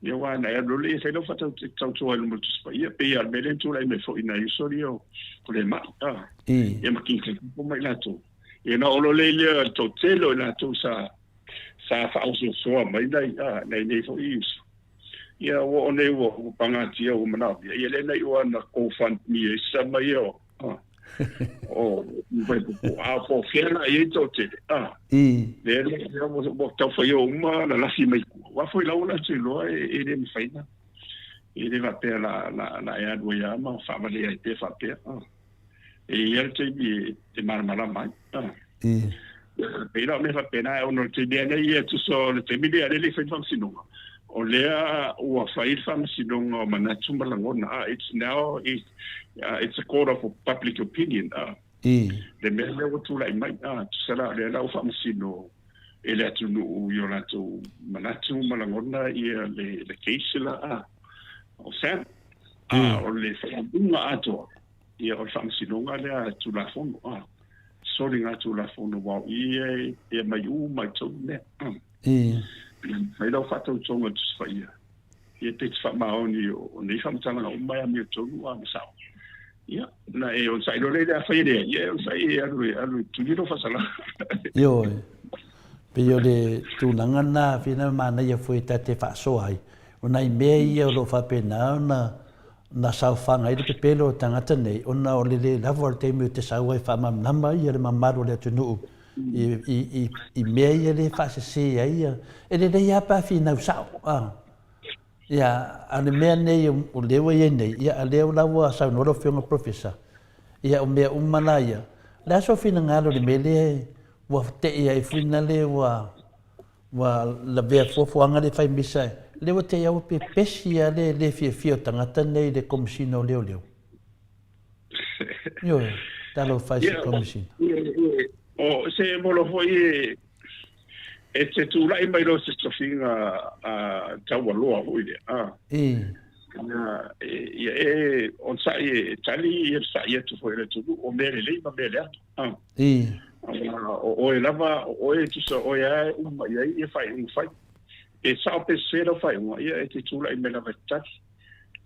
Ia aua na e alu loa lea e fai lau faatautoa i luma o le Tusi Paia, pei lava o le mea lea na tulai mai foi i nai uso ia o le mai, a, ia ma King Kupu ma i latou. Ia na oo loa lea i le toatele o i latou sa sa faaosoasoa mai nai, a, nai nei foi uso. Ia ua oo nei ua ua pagatia ua manaomia, ia lea na iu lava na GoFundMe ai sama ia o o Vaipupuu, a po o fea la i ai toatele, a. Lea lea ua tau faia uma lalafi mai tua. Aua foi la ua latou iloa e le mafai na, e le faapea la la la e alu ai lava ma faavalea ai pea faapea, a. E i ai le taimi e malamalama ai, a. E pei la o mea faapena, ona o le taimi lava lenei, tusa o le taimi lea lea e le i fai ni faamasinoga, o lea ua fai le faamasinoga o manatu ma lagona, a, it's now, it's a court of public opinion, a. Le mea lea ua tulai mai, a, tusa la o lea la ua faamasino e le atunuu i o latou manatu ma lagona ia le case la, a, o Sam, a, o le faaupuga atoa, Ia, o le faamasinoga lea Tulafono, a, soligatulafono aua o i e, e aumai uma ai tonu mea. Fai lau faatautoga i le Tusi Paia, ia pe te faamaoni o nei faamatalaga uma e amiotonu a ma sao. Ia, na e onosai loa lea i le afai e leai, ia e onosai e alu e alu e tuli lou faasalaga. Ioe. Pei o le tulaga lena fina manaia foi ta te faasoa ai, o nai mea ia o lo o faapena ona na saofaga ai le pepelo o tagata nei ona o le lē lava o le taimi ou te sau ai faamalamalama ia le mamalu o le atunuu i mea ia lē faasese ai ia. E lelei lava pe a finau sao a. Ia, a o le mea nei o lea ua i ai nei, ia a lea la ua saunoa lau Afioga Professor, ia o mea uma la ia, o le a sou finagalo i le mea lea ua tei ai foi lea ua Ua lavea fuafuaga le fai misa, lea ua te i ua pepesi a le le fiafia o tagata nei i le Komesina o Leoleo. Ioe, talofa e se Komesina. O se molo foi e e te tulai mai loa se tofiga taualoa foi lea. A. Ia, ia e onosai e tali ia le sa'i atu foi i le atunuu o mea lelei ma mea leaga. A. O oe lava, o oe e tusa o oe lava e uma i ai ia faaiuga fai. Pe sao pe sese lau faaiuga, ia e te tulai mai lava e te tali.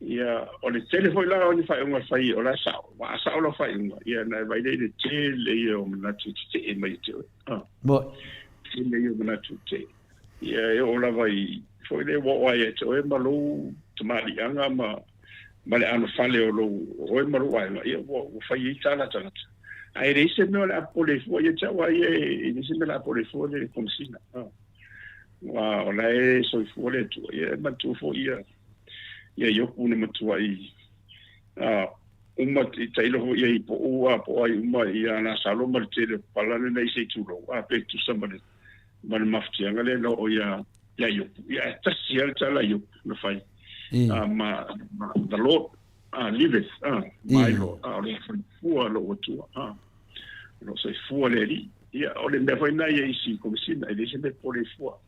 Ia, o le tele foi la o ni faaiuga e fai o la e sao, aua a sao lau faaiuga, ia ona e vaai lea i le tele ia o manatu e tetee mai ia te oe. A. Tele ia o manatu tetee. Ia e oo lava i, foi lea ua oo lava ia te oe ma lou tamaliiaga ma ma le anofale o lou oe ma lou aiga, ia ua, ua fai ai tala tagata. Ae leai se mea o le a popole ai fua ia te au a ia, e leai se mea o le a popole ai fua le Komesina. Aua o la e soifua le Atua, ia e manatua foi ia, ia Iopu na matuai uma i tailo foi ia i po o a po o ai uma ia Lasalo ma le tele o pala lena i se itulou, a pe tusa ma le ma le mafatiaga lea na oo ia ia Iopu. Ia ae tasi lava le tala a Iopu na fai. Ma, ma the Lord liveth, my Lord, o lo o soifua lou Atua, o lo o soifua le Alii. Ia, o le mea foi lena ia isi Komesina, e leai se mea e popole ai fua.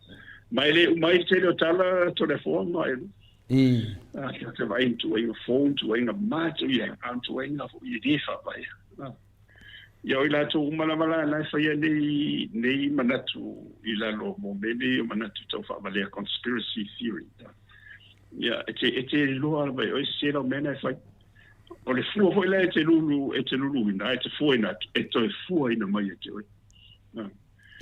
Ma e le uma ai le tele o tala Toleafoa ma Elu. Ta te vaai i tuuaiga fou, tuuaiga matuia, a o tuuaiga foi e le faavaea. Ia o i latou uma lava la na e faia nei, nei manatu i lalo mo mea nei o manatu tau faavalea, conspiracy theory. Ia, e te, e te iloa lava e oe sese lau mea na e fai. O le fua foi la e te lulu, e te luluina, e te fuaina atu, e toe fuaina mai ia te oe.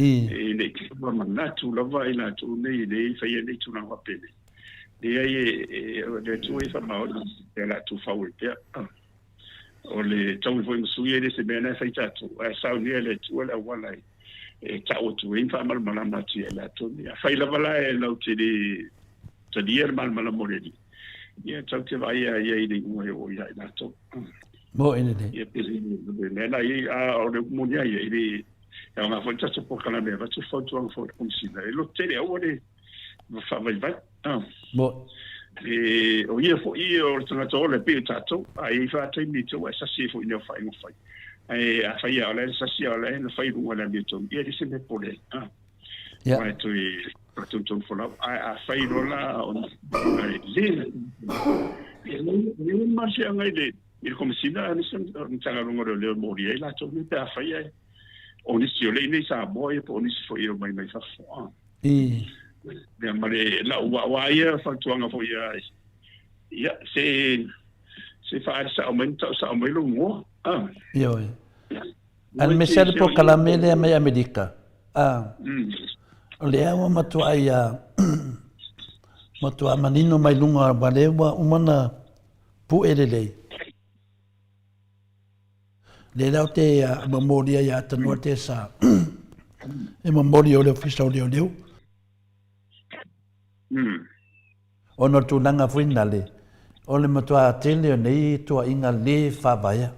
E nei te manatu lava i latou nei e le faia nei tulaga faapenei. Leai e, e, le Atua e faamaoni e latou fau ai pea. O le taui foi ma sui e le se mea na e fai tatou, ae saunia e le Atua le auala e, e tau atu ai ma faamalamalama atu ia i latou nei. Afai lava la e lau te le talia le malamalama o le Alii, ia tau te vaai a ia i le iuga e oo ia i latou. Mo ene nei. Ia pe le mea na ia, a o le upu moni a ia, i le, e aoga foi le tatou polokalame e avatu fautuaga foi i le Komesina, e lototele aua le faavaivai. Mo. E, o ia foi o le tagata ola e pei o tatou, a e i ai faataimi e te ua e sasi ai foi i neo faaiuga fai. Ae a fai a o la e sasi a o la e na fai i luga o le amiotonu, ia e leai se mea e popole ai. A. Ia. Aua e toe faatolotolu folau. Ae a fai loa la ona e le e le malosiaga i le i le Komesina aemaise o le Matagaluega o Leoleo e molia ai latou nei pe a fai ae o nisi o le i nei Samoa ia po o nisi foi e omai mai fafo. A. Ia ma le lau aua ia fautuaga foi ia ia se se faaali sao mai ma tau sao mai lou igoa. A. Ioe. Aemaise le polokalame lea mai Amerika. A. O lea ua matuai Matua manino mai luga aua lea ua uma ona pu'e lelei. Lea la ou te momolia ia Tanoa Tesa e momoli o le Ofisa o Leoleo. Ona o le tulaga foi nale, o le matua tele o nei tuuaiga le faavaea.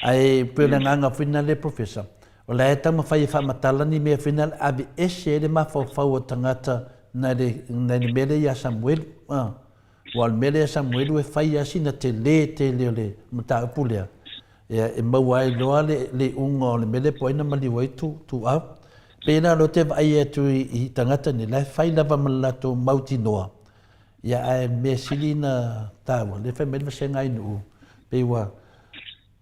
Ae pei o le agaga foi nale Professor, o la e taumafai e faamatala ni mea foi nale aveese ai le mafaufau o tagata nai le nai le mea lea ia Samuelu. Aua o le mea lea ia Samuelu e fai lava sina tele tele o le mataupu lea. Ia, e maua ai loa le, le iuga o le mea lea po o ai na maliu ai tu, tuau. Pei la o lea ou te vaai atu i, i tagata nei, la e fai lava ma le latou mautinoa. Ia, ae mea sili na taua, lea e fai mai le vasega ai nuu, pei ua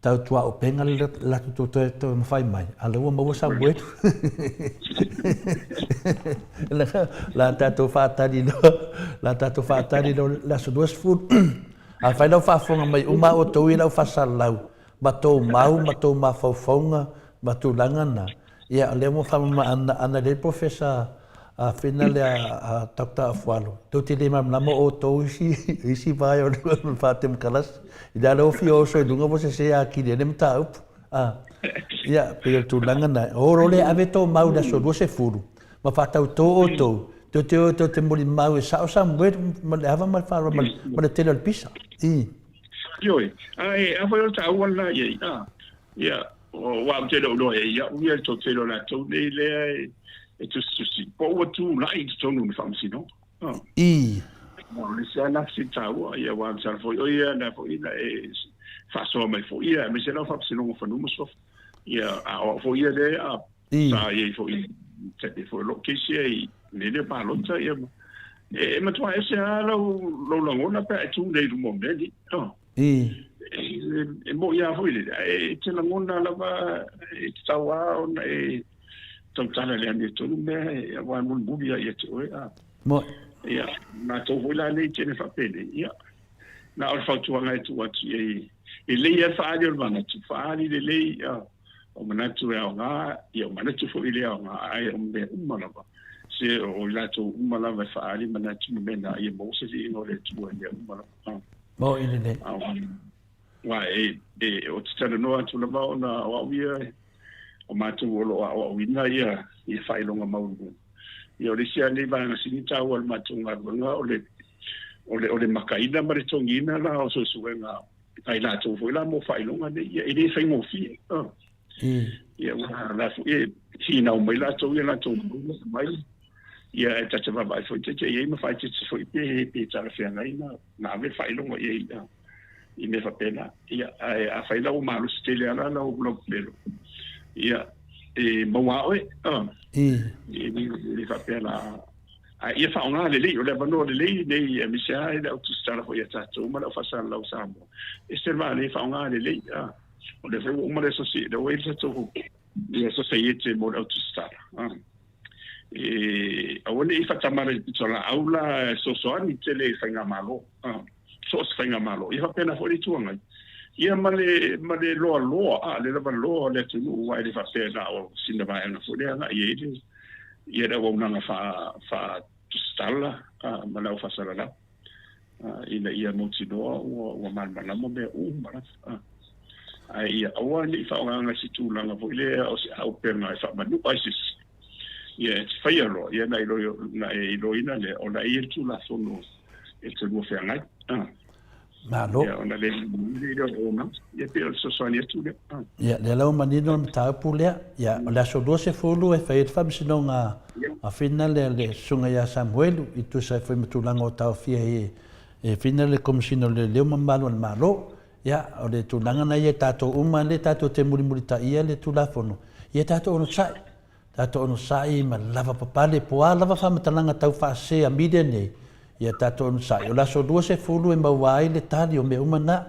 tau tuaupega le latou toe, toe, toe mafai mai, a o lea ua maua Samuelu. La tatou faatali loa, la tatou faatali loa le aso 20. Afai la ua faafofoga mai uma outou i lau faasalalau ma tou mau ma tou mafaufauga ma tulaga na, ia o lea ua faamama ana lea Professor a fina lea a Doctor Afualo, tou te le malamalama outou isi isi vae o le faatemokarasi. I le ala ua fia oso i luga ua sese atili ai le mataupu. A, ia, pei o le tulaga na. O lo le ave tou mau i le aso 20, ma faatauto outou, tou te o tou te molimau e sao Samuel ma le ava ma le faaaloalo ma le tele o le pisa. I. Ioe, ae afai o le taua lena i ai, a, ia, aua ou te le o iloa e au ia le toatele o latou nei lea e tusitusi, po ua tulai i totonu o le faamasinoga. A. I. O le isi lava lena fesili taua, ia, aua masalo foi o ia na foi na e faasoa mai foi ia, aemaise lava Faamasinoga o Fanua ma Suafa. Ia, a o au foi ia lea a sa i ai foi i taimi foi o lou case ia i mea lea o palota ia ma e matua ese lava lau lau lagona pe a e tu nei i luma o mea nei. Oh. E moni lava foi lele, ae e te lagona lava e tatau lava ona e tautala i le amiotonu mea aua e mulimuli lava ia te oe. A. Moni. Ia, matou foi la nei tele faapenei, ia, na o le fautuaga e tuu atu i ai, e lelei lava le faaali o le manatu, faaali lelei o manatu e aoga, ia o manatu foi e le aoga, ae o mea uma lava, se o i latou uma lava e faaali manatu ma mea na, ia maua se viiga o le Atua i mea uma lava. Moni lelei. Aua e, e, ou te talanoa atu lava ona o au ia, o matou o lo o aoaoina ia, ia faailoga maualuluga. Ia o le isi lava lenei vaega sili taua o le matou galuega o le, o le, o le makaina ma le togiina la o suesuega a i latou foi la mo faailoga nei, ia e le faigofie. Oh. Ia ua la foi e finau mai latou ia latou mai ia e ta te vaavaai foi te te i ai ma faaeteete foi pe pe talafeagai na na ave le faailoga i ai i mea faapena. Ia ae afai la ua malosi tele lava la lau lau pelo, ia e maua oe. Oh. E le faapea la a ia faaaoga lelei, o le avanoa lelei lenei, aemaise lava i le au tusitala foi a tatou ma le au faasalalau Samoa. E se va lelei faaaoga lelei. A, o lea foi ua uma le asosi, lea ua i le tatou le sosaiete mo le au tusitala. A, e aua ne i faatamala i le pitolaau la e fesoasoani tele i faigamalo. A, so o se faigamalo. Ia faapena foi le Itu Agai. Ia ma le, ma le loaloa, a, le lava loa o le atunuu, aua e le faapea na o sina vaega foi lea agai ai le, ia le auaunaga faa, faatusitala, a, ma le au faasalalau, a, ina ia mautinoa ua, ua malamalama mea uma lava. A, ae ia aua ne i faaaogaina i se tulaga foi lea o se auupega e faamanu'a ai se isi. Ia e te faia loa, ia na na e iloina lea, ona e i ai le Tulafono e te lua feagai. Ah. Malo. Ia, ona le le lea o ona. Ia pei o le fesoasoani atu lea. Ah. Ia, lea la ua manino le mataupu lea. Ia, o le aso 20 e fai ai le faamasinoga a Fina lea le Susuga ia Samuelu i tusa ai foi ma tulaga o taofia ai e Fina le Komesina o Leoleo ma Malu a le Malo. Ia, o le tulaga na ia tatou uma lea tatou te mulimulitaia le Tulafono, ia tatou onosai. Tatou onosai ma lavapapale, po o a lava faamatalaga tau faasese a media nei, ia tatou onosai. O le aso 20 e maua ai le tali o mea uma na.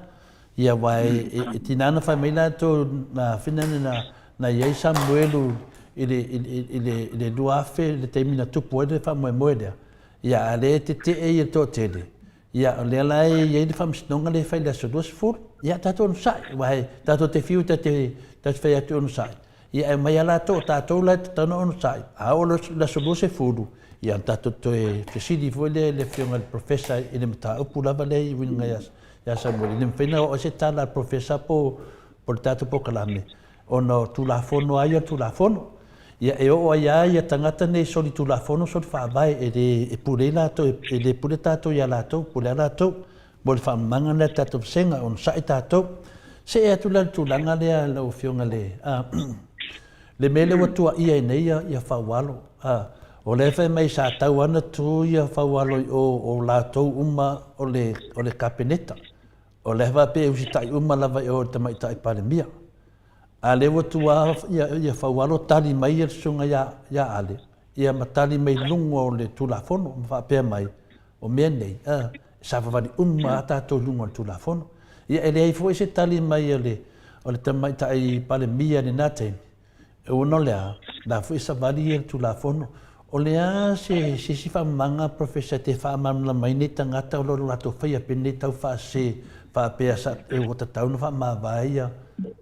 Ia, aua e tiga ona fai mai latou na whina na, na i ai Samuelu i le, i le, i le, i le 2000 i le taimi na tupu ai le faamoemoe lea. Ia, a o lea e tetee ia le toatele, Ia, o lea la e i ai le faamasinoga lea e fai i le aso 20. Ia, tatou onosai, aua e tatou te fiu ta te, ta te fai atu e onosai. Ia e omai lava latou, o tatou la e tatau ona onosai, a oo loa i le aso 20, ia ona tatou toe fesili foi lea i le Afioga i le Professor i le mataupu lava lea i uiga ia Samuel. E le mafai ona oo ai se tala a le Professor po o le tatou polokalame, ona o Tulafono lava ia o le Tulafono. Ia e oo ai lava ia tagata nei solitulafono solifaavae e le e pule ai latou, e le pule tatou ia latou, pule lava latou. Mo le faamamaga lea a le tatou vasega, onosai tatou. See atu la i le tulaga lea lau Afioga i le, le mea lea ua tuuaia ai nei ia Faualo. O lea e fai mai sa tau lava ona tu ia Faualo i o, o latou uma o le, o le Kapeneta. O lea faapea e usitai uma lava i o i le Tamaitai Palemia. A lea ua tu lava ia Faualo tali mai le Susuga ia Ale, ia ma tali mai i luga o le Tulafono ma faapea mai, O mea nei, a, e savavali uma lava tatou i luga o le Tulafono. Ia, e leai foi se tali mai a le, o le Tamaitai Palemia i lena taimi, e ona o le a? O la foi e savali ia i le Tulafono. O le a se, se isi faamamaga Professor te faamalamalama ai nei tagata o lo o latou faia penei tau faasese faapea sa, e ua tatau ona faamavae ia,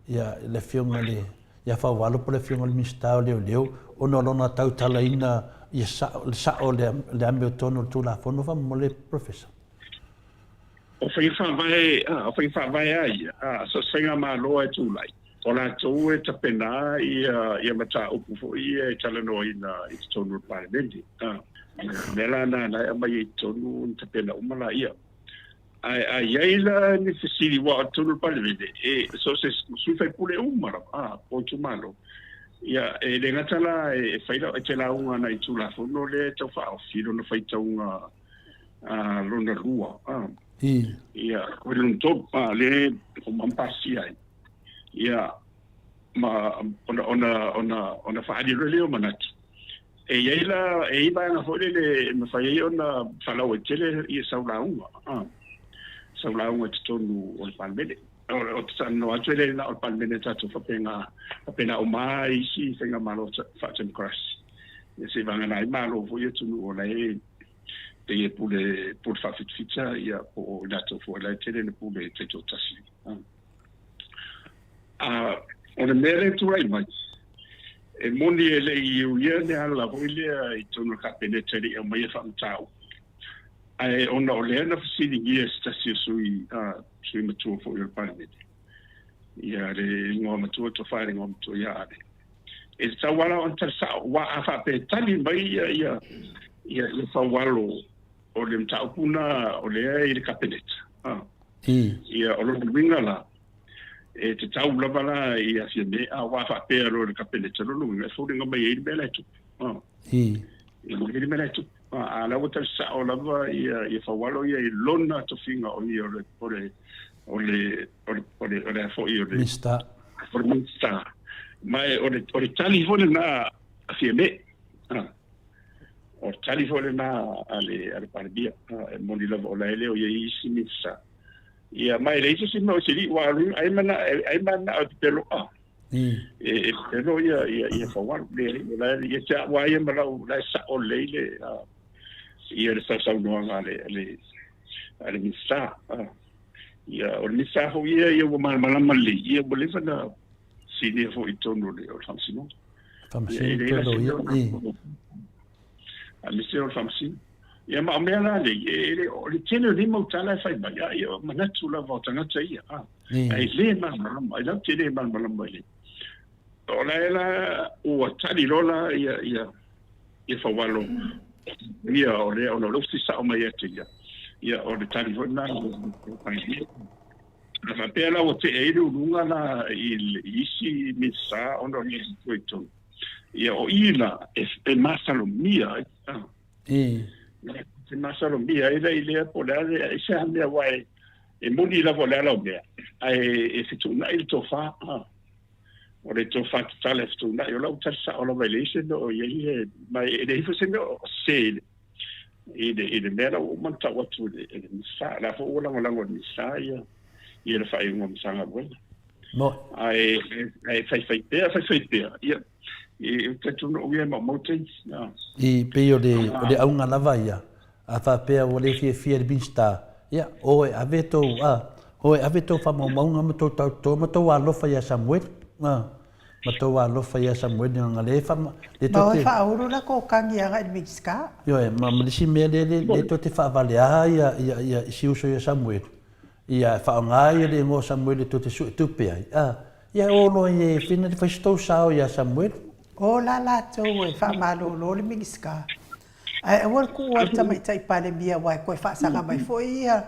ia le Afioga i le ia Faualo po o le Afioga i le Minisita o Leoleo ona o lona tautalaina ia sao, le sao o le amiotonu o le Tulafono faamolemole Professor. O faiga faavae, o faiga faavae a ia, so o se faigamalo lava e tulai, o latou e tapena ia mataupu foi ia e talanoaina i totonu o le Palemene. O le mea la lena e aumai ai i totonu ona tapena uma laia. Ae a i ai la ni fesili ua o totonu o le Palemene, e so o se sui faipule uma lava, a, po o itumalo, ia, e le gata la e fai la, e te lauga agai i Tulafono lea e tau faaofi i lona faitauga a, lona lua, a, ia, o lona tolu, a, lea e uma ona pasia ai, ia, ma ona, ona, ona, ona faaali loa lea o manatu. E i ai la, e i ai vaega foi lele e mafai ai ona faalauaitele ia sau lauga, sau lauga i totonu o le Palemene. O te talanoa atu e le na o le Palemene tatou faapena, faapena uma lava isi faigamalo faatemokarasi. Ia seivagana ai Malo foi atunuu o la e pei e pule, pule faafitafita ia po o i latou foi la e tele ina pule taitoatasi. A o le mea lea e tulai mai, e moni e le i uia le ala foi lea i totonu o le Kapeneta e le i aumaia faamataupu, ae ona o lea na fesiligia e se tasi o sui, sui matua foi o le Palemene, ia le igoa matua, Tofa i le igoa matua ia Ale, e tatau lava la ona tali sao, aua a faapea e tali mai ia, ia, ia, ia Faualo o le mataupu lena o lea i le Kapeneta, ia, o lona uiga la, e tatau lava la i a Fiame, a ua faapea loa i le Kapeneta, lona uiga e foliga mai ai le mea la e tupu. E mai ai le mea la e tupu. A la ua tali sao lava ia, ia Faualo ia i lona tofiga o ia o le, o le, o le, o le, o le, o le a foi o le Minista. O le Minista. Ma e, o le, o le tali foi lena a Fiame. O le tali foi lena a le, a le Palemia. E moni lava o la e le o i ai isi Minista. Ia, ma e leai se isi mea o sili, ua alu, ai mana, ai mana o te pelo a. E, e pelo ia, ia, ia fawalu, le, le, la, ia te aua ia ma lau, la e sa o lei le, a, ia le sausaunoaga a le, a le, a le Minista. A. Ia, o le Minista foi ia, ia ua malamalama lelei, ia ua leva na sinia foi i totonu o le, o le Faamasinoga. Ia, e leai la se mea o aemaise o le Faamasino. Ia ma o mea la nei, e le, o le tele o nei mau tala e fai mai, a ia, manatu lava o tagata ia, a, e le malamalama, e latou te le malamalama i le. O la e la, ua tali loa la ia, ia, ia Faualo, ia, o le, ona o lea ua fesili sao mai ia te ia, ia, o le tali foi lena, a faapea la ua tea ai le uluga la i, i isi Minisita ona o le i totonu. Ia, o i la, e, e masalomia ai. E masalomia ai la i lea po o le a le, ai se a mea aua e, e moni lava o le a lau mea, ae e fetuunai le tofa. O le tofa tatala e fetuunai, o lau tali sao lava e leai se mea o i ai he, ma e leai foi se mea o sese i le, i le, i le mea la ua uma ona tau atu e le, e le Minisita. O la foi ua lagolago e le Minisita ia, ia le faaiuga o Matagaluega. Ae, ae faifai pea, faifai pea, ia, e talitonu au ia e maumau taimi. I pei o le, o le auga lava ia, a faapea ua le fiafia i le Minisita, ia, o e ave tou, a, o e ave tou faamaumauga ma tou tautoa ma tou alofa ia Samueli. A. ma tou alofa ia Samueli leaga lea e faama, lea Ma tou oe te. faaulu la kou kagi agai i le Minisita. Ioe, ma ma le isi mea lea lea lea tou te faavaleā ia ia ia i si uso ia Samueli, ia e faaaoga ia le igoa o Samueli tou te suetupe ai, a, ia e o loa ia e fina le fai se tou sao ia Samueli. O la latou e faamalolo le Minisita, ae aua le tuua i le Tamaitai Palemia aua e toe faasaga mai foi ia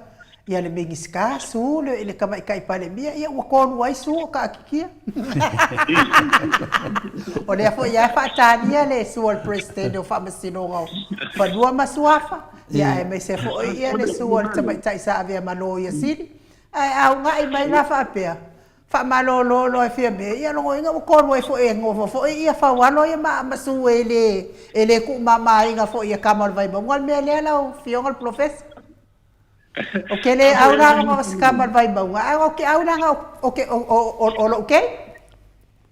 ia le Minisita, su le le Tamaitai Palemia, ia ua tolu ai su o taatitia. O lea foi lava e faatalia le su a le Peresetene o Faamasinoga o Fanua ma Suafa, ia aemaise foi ia le su a le Tamaitai sa avea ma Loia Sili. Ae a una'i mai la faapea, Faamalolo loa e Fiame, ia logoina ua tolu ai foi e nofo foi ia Faualo ia ma ma Sue e le e le tuumamaina foi ia tama o le Vaimauga le mea lea lau Afioga le Polofesa. Ou te le au la ona o se tama o le Vaimauga ae ou te au leaga ou te o o o o lou kei.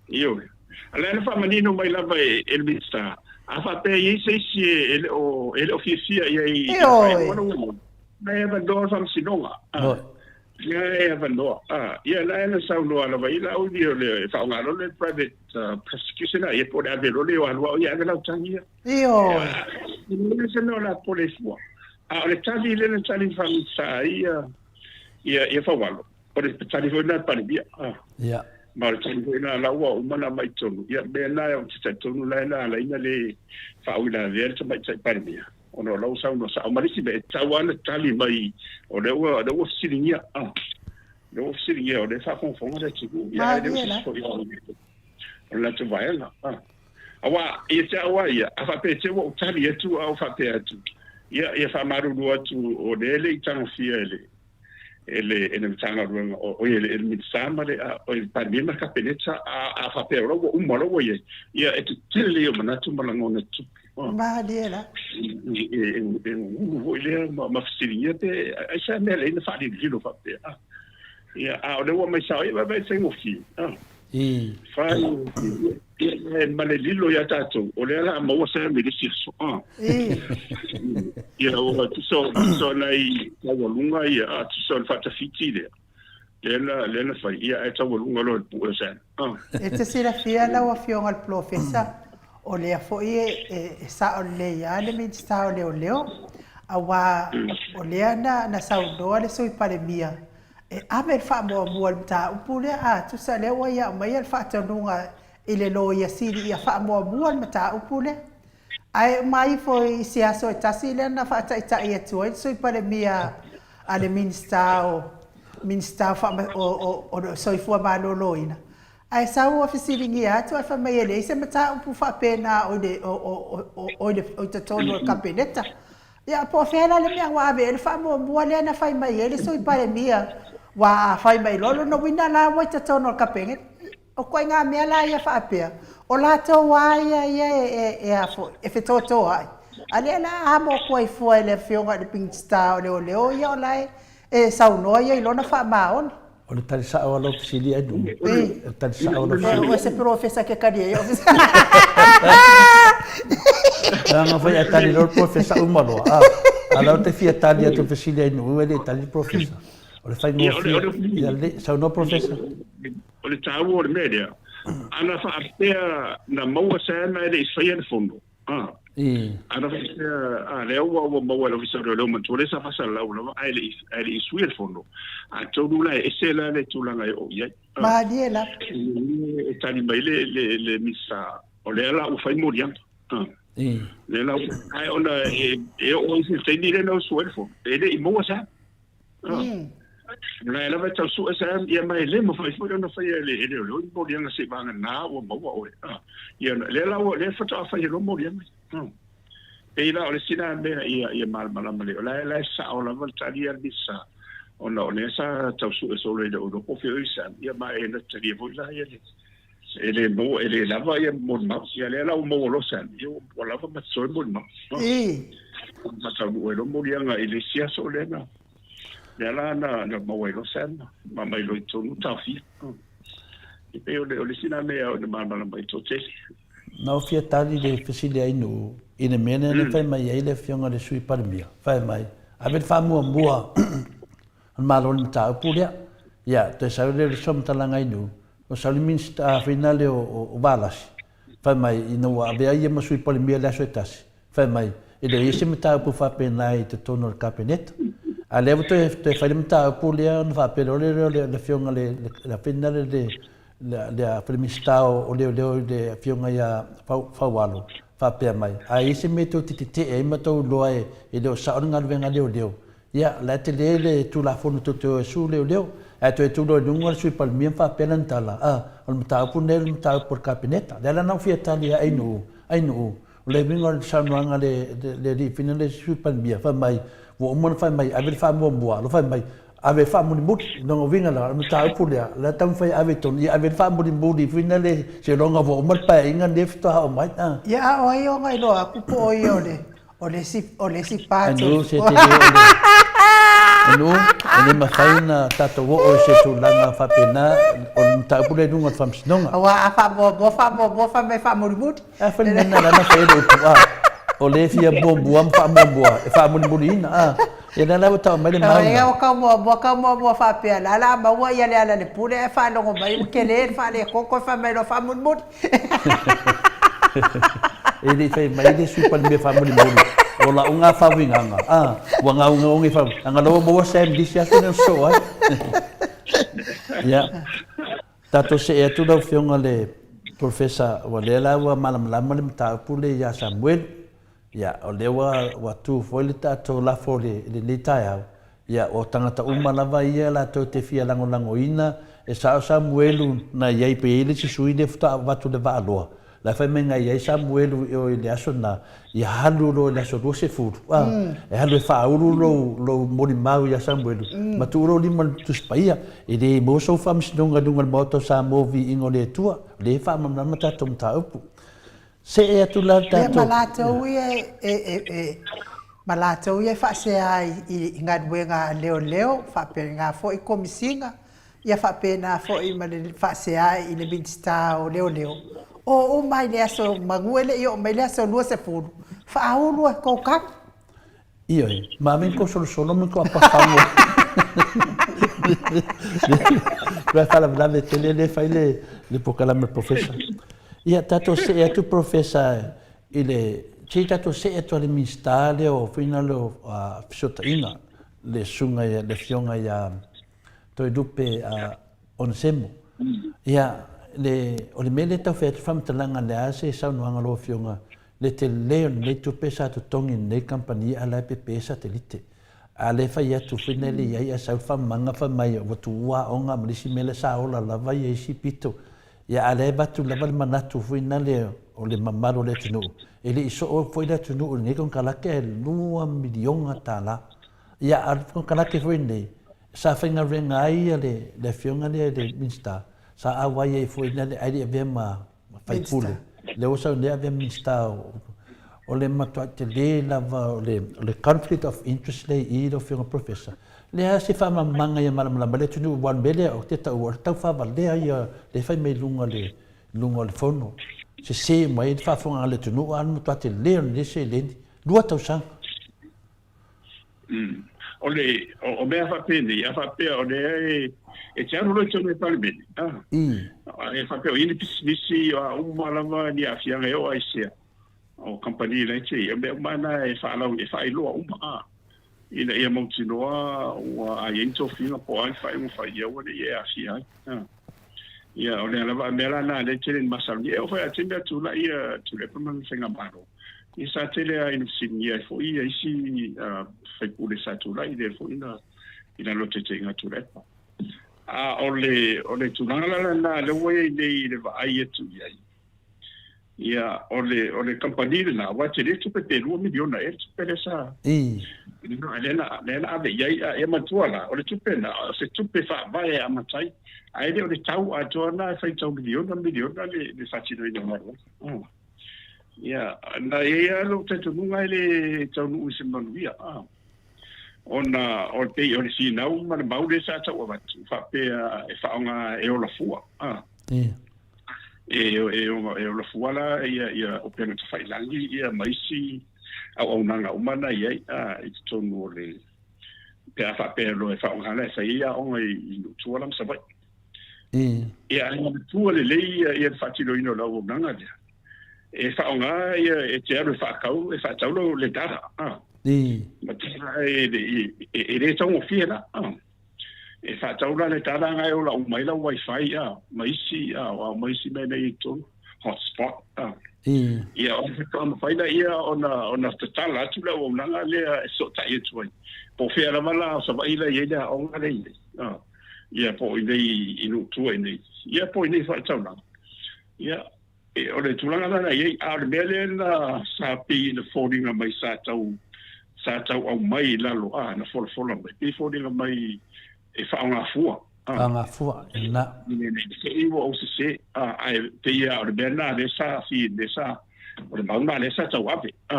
Ioe. A lea na faamanino mai lava e e le Minisita, a faapea e i ai se isi e le o e le o fiafia i ai i le faaiuga lea ua maua, na e avanoa le Faamasinoga. Ia e avanoa. Ah, ia la na saunoa lava i lau ni o le faaaoga loa le private prosecution ia po o le ave loa le o alu au ia ave lau tagi ia. Ioe. Ia se mea o la pole fua. A o le tali lea na tali faaminista ai ia ia ia Faualo. O le tali foi lena a le Palemia. Ah. Ia. Ma o le tali foi lena la ua uma ona aumai i totonu. Ia mea na ou te talitonu la na ala ai ona le faauilavea le Tamaitai Palemia. Ona o la ua saunoa sao ma le isi mea, e tatau lava ona tali mai, o lea ua, o lea ua fesiligia, a, o lea ua fesiligia, o lea e faafogafoga le atunuu, ia ae le o se isi foi o le latou vaega, a. Aua, ia te au lava ia, a faapea e te ua ou tali atu a ou faapea atu, ia, ia faamalulu atu o lea e le i tagofia e le, e le, e le Matagaluega, o, oi, e le, e le Minisita ma le, a, oi, le Palemia ma le Kapeneta, a, a faapea o la ua uma, o la ua i ai, ia, e tetele ia o manatu ma lagona tupu. Malie la. E ulu foi lea ma fesiligia pe aisea mea lea na faalilolilo faapea. Ia, a o lea ua mai sao, ia vaai e faigofie. Fai, ia, ma le lilo ia tatou, o lea la maua se ame le isi aso. Ia, ua tusa, tusa nai taualuga ia, a tusa o le faatafiti lea. Lea na, lea na fai, ia ae taualuga loa i le pue o Sam. E te silafia lau Afioga i le Polofesa, o lea foi e sao lelei lava le Minisita o Leoleo, aua o lea na saunoa le Sui Palemia e ave le faamuamua i le mataupu lea, a tusa lea ua ia aumaia le faatonuga i le Loia Sili ia faamuamua le mataupu lea. Ae uma ifo i se aso e tasi lea na faataitai atu ai le Sui Palemia a le Minisita o Minisita o o le Soifua Maloloina, ae sau ua fesiligia atu ae fai mai e leai se mataupu faapena o i o i totonu o le Kapeneta. Ia, po o fea la le mea ua ave i ai le faamuamua lea na fai mai ai le Sui Palemia, aua a fai mai loa lona uiga la ua i totonu o le Kapeneta. O ituaiga mea la ia faapea, o latou lava ia ia e a foi, e fetotoai, a lea la a amo atu ai fua e le Afioga i le Minisita o Leoleo ia o la e saunoa ia i lona faamaoni. O le tali sao a lau fesili ai nuu. O le tali sao a lau fesili. O se polofesa ke tali ai. Leaga foi a tali loa le polofesa uma loa. A la ou te fia tali atu i le fesili ai nuu e le i tali le polofesa. O le faigofie. Ia le saunoa polofesa. O le taua o le mea lea, ana faapea na maua Sam ae le i faia le fono, a, ana faapea, a, lea ua, ua maua e le Ofisa o Leoleo manatua lea sa faasalalau lava ae le i, ae le i suia le fono, atonu la e ese la le tulaga e oo i ai. Malie lava. E tali mai le, le, le Minisita, o lea la ua fai moliaga. Lea la, ae ona e, e oo ai se taimi lea na usu ai le fono, e le i maua Sam. O la e lava e tau sue sa ia ma e le mafai foi ona faia e le e leoleo ni moliaga seivaga ua maua oe. Ia lea la ua lea faatoa fai loa moliaga. Pei la o le isi lena mea ia ia malamalama lelei o la e la e sao lava le tali a le Minisita ona o lea sa tau sue solo e le o iloa po o fea o i ai Sam ia ma e na talia foi la ia le e le maua e le lava ia molimau ia lea la ua maua loa Sam ia ua lava ma totoe molimau. Ma taunuu ai loa moliaga i le isi aso lea na lea la na na maua ai loa Sam ma aumai loa i totonu taofia. E pei o le o le isi lena mea o le malamalama ai toatele. Na ou fia tali le fesili ai nuu i le mea lea na fai mai ai le Afioga i le Sui Palemia, fai mai, ave le faamuamua a le Malo i le mataupu lea. Ia, toe sau lea o le faamatalaga i nuu. Na sau le Minisita foi lea o Valasi, fai mai ina ua avea ia ma Sui Palemia i le aso e tasi, fai mai, e le o i ai se mataupu faapena i totonu o le Kapeneta. A o lea ua toe, toe fai le mataupu lea ona faapea loa lea o le Afioga i le, le afioga lea le, le, le, le Minisita o Leoleo i le Afioga ia Faualo, faapea mai, a i ai se mea tou te tetee ai ma tou iloa e le o sao le galuega a leoleo, Ia, o la e tele le Tulafono tou te o e sue leoleo, ae toe tu loa i luga le Sui Palemia ma faapea lana tala, a, o le mataupu lenei o le mataupu a le Kapeneta. O le ala lena ua fia tali ai Ainuu, Ainuu, o le uiga o le saunoaga a le, le alii fina le Sui Palemia, fai mai, ua uma ona fai mai, ave le faamuamua, lo fai mai, ave e faamulimuli. O lona uiga la, o le mataupu lea, o la e taumafai e ave i totonu, ia ave le faamulimuli foi lea seiloga ua uma le Paeaiga lenei faatoa oo mai. A. Ia, a o ai ona iloa atu po o ia o le O le isi, o le isi part o... Anu, se tele o le... Anu, e le mafai ona tatou oo i se tulaga faapena, o le mataupu lea i luga o le Faamasinoga. Aua a faamuamua, faamuamua, fai mai faamulimuli. A fai le mea lena na fai ai le upu, a, o le fia muamua ma faamuamua, e faamulimuliina, a. Ia lea la ua tau mai le mau lena. Ua tau muamua, tau muamua faapea, la la maua ia le ala le pule ae faalogo mai ua tele le faaletonu, toe fai mai loa faamulimuli. E le i fai mai le Sui Palemia faamolemole, o lau na faauigaga, a, ua gaogaogi fa, aga ua maua Sam i le isi aso lea na sosoo ai. Ia, tatou see atu lau Afioga i le Professor, ua lea la ua malamalama le mataupu lea ia Samuelu. Ia, o lea ua, ua tu foi le tatou lafo i lenei taeao, ia, o tagata uma lava ia latou te fia lagolagoina, e sao Samuelu na i ai, pe i ai le isi sui lea faatoa avatu le vaaloa, la e fai mai na i ai Samuelu i o i le aso na, ia alu loa i le aso 20, a, e alu e faaulu lou, lou molimau ia Samuelu, ma tuu lou lima i le Tusi Paia. E le maua sou faamasinoga i luga o le Maota o Samoa viiga o le Atua, o lea e faamalamalama tatou mataupu. See atu la le tatou. Ia ma latou ia e ma latou ia e faasea i galuega a leoleo, faapena foi Komesina, ia faapena foi ma le faasea i le Minisita o Leoleo, o uma i le aso manu e le i oo mai le aso 20, faaulu e tou tali. Ioe, ma ave ni kou solosolo ma ni kou apafago. Ua faalavelave tele lea e fai le, le polokalame a le Professor. Ia, tatou see atu Professor i le, se i tatou see atu a le Minisita lea o foi lea o Fesootaiga, le susuga ia, le Afioga ia Toelupe Onesemo. Ia, le, o le mea lea e tau fai atu le faamatalaga, o le a se saunoaga a lau Afioga Le tele o lenei tupe sa totogi e lenei kamupani a la e pepe satelite. A le fai atu foi na le iai ae sau le faamamaga fai mai ua tuua aoga ma le isi mea lea sa ola lava ia isi pito. Ia a lea e avatu lava le manatu foi na le o le mamalu o le atunuu e le i soo foi le atunuu i lenei konekarate ae $2 miliona. Ia a o le konekarate foi lenei sa faigaluega ai ia le afioga lea i le Minisita sa auai ai foi na le ae le i avea ma faipule, lea ua sau nei avea Minisita o le matuai tele lava o le conflict of interest lea i i lau Afioga Professor. Le a se faamalamalamaga ia malamalama le atunuu aua o le mea lea ou te taua o le taufavalea ia lea e fai mai luga le luga o le fono. Sese mai ai le faafofoga a le atunuu a o le matua tele o lenei seleni, 2 tausaga. O le o mea faapenei, a faapea o lea e te alu loa i totonu o le Palemene, a e faapea o i ai ni pisinisi o a uma lava ni aafiaga e oo lava i sea o kamupani la e te i ai, o mea uma lava na e faalau e faailoa uma a ina ia mautinoa ua a i ai ni tofiga po o a ni faaiuga fai ia aua ne i e aafia ai. Ia, o lea lava, mea la na lea e tele ina masalomia. E oo foi ia te mea tulai ia Tuilaepa ma lana faigamalo, ia sa tele lava ina fesiligia ai foi ia isi sui usufono sa tulai i lea foi na i lalo o taitaiga a Tuilaepa. A o le o le tulaga la lena lea ua i ai nei i le vaai atu i ai, ia o le o le kamupani lena, aua e tele tupe pe $2 miliona ea le tupe lea sa lea na lea na ave i ai. A ia manatua la, o le tupe lena, o se tupe faavae e amata ai, ae le o le tau atoa lena e faitau miliona miliona le faatinoina o galuega. Ia, na i ai lava lou talitonuga e le taunuu i se manuia, ona o le pei o le finau ma le mau lea sa tau avatu faapea e faaaoga e ola fua. E ola fua la ia upega tafailagi ia ma isi auaunaga uma na i ai i totonu o le pe a faapea loa e faaaoga la e fai ai aoga i nuu tua la ma Savaii. Ia, ae manatua lelei ia le faatinoina o le auaunaga lea. E faaaoga ia e te alu e faatau, e faatau lau le data. Ma tala e le taugofie la. E faatau la le data na e ola uma ai lau wifi ma isi, ma isi mea nei i totonu, hotspot. Ia, ona faatoa mafai lea ona tatala atu le auaunaga lea e fesootai atu ai. Po o fea lava la o Savaii la e i ai le aoga lea e i ai. Ia, po o i inei i nuu tua i inei, ia po o i inei foi i le taulaga. Ia, o le tulaga la na i ai, a o le mea lea na sa pei na foliga mai sa tau sa tau aumai i lalo, a, na folafola mai, pei foliga mai e faaaoga fua. Faaaoga fua, ina. Ne i te i ua ou sese, a, ae pei lava o le mea lena lea sa fi, lea sa, o le mau lena lea sa tau ave, a.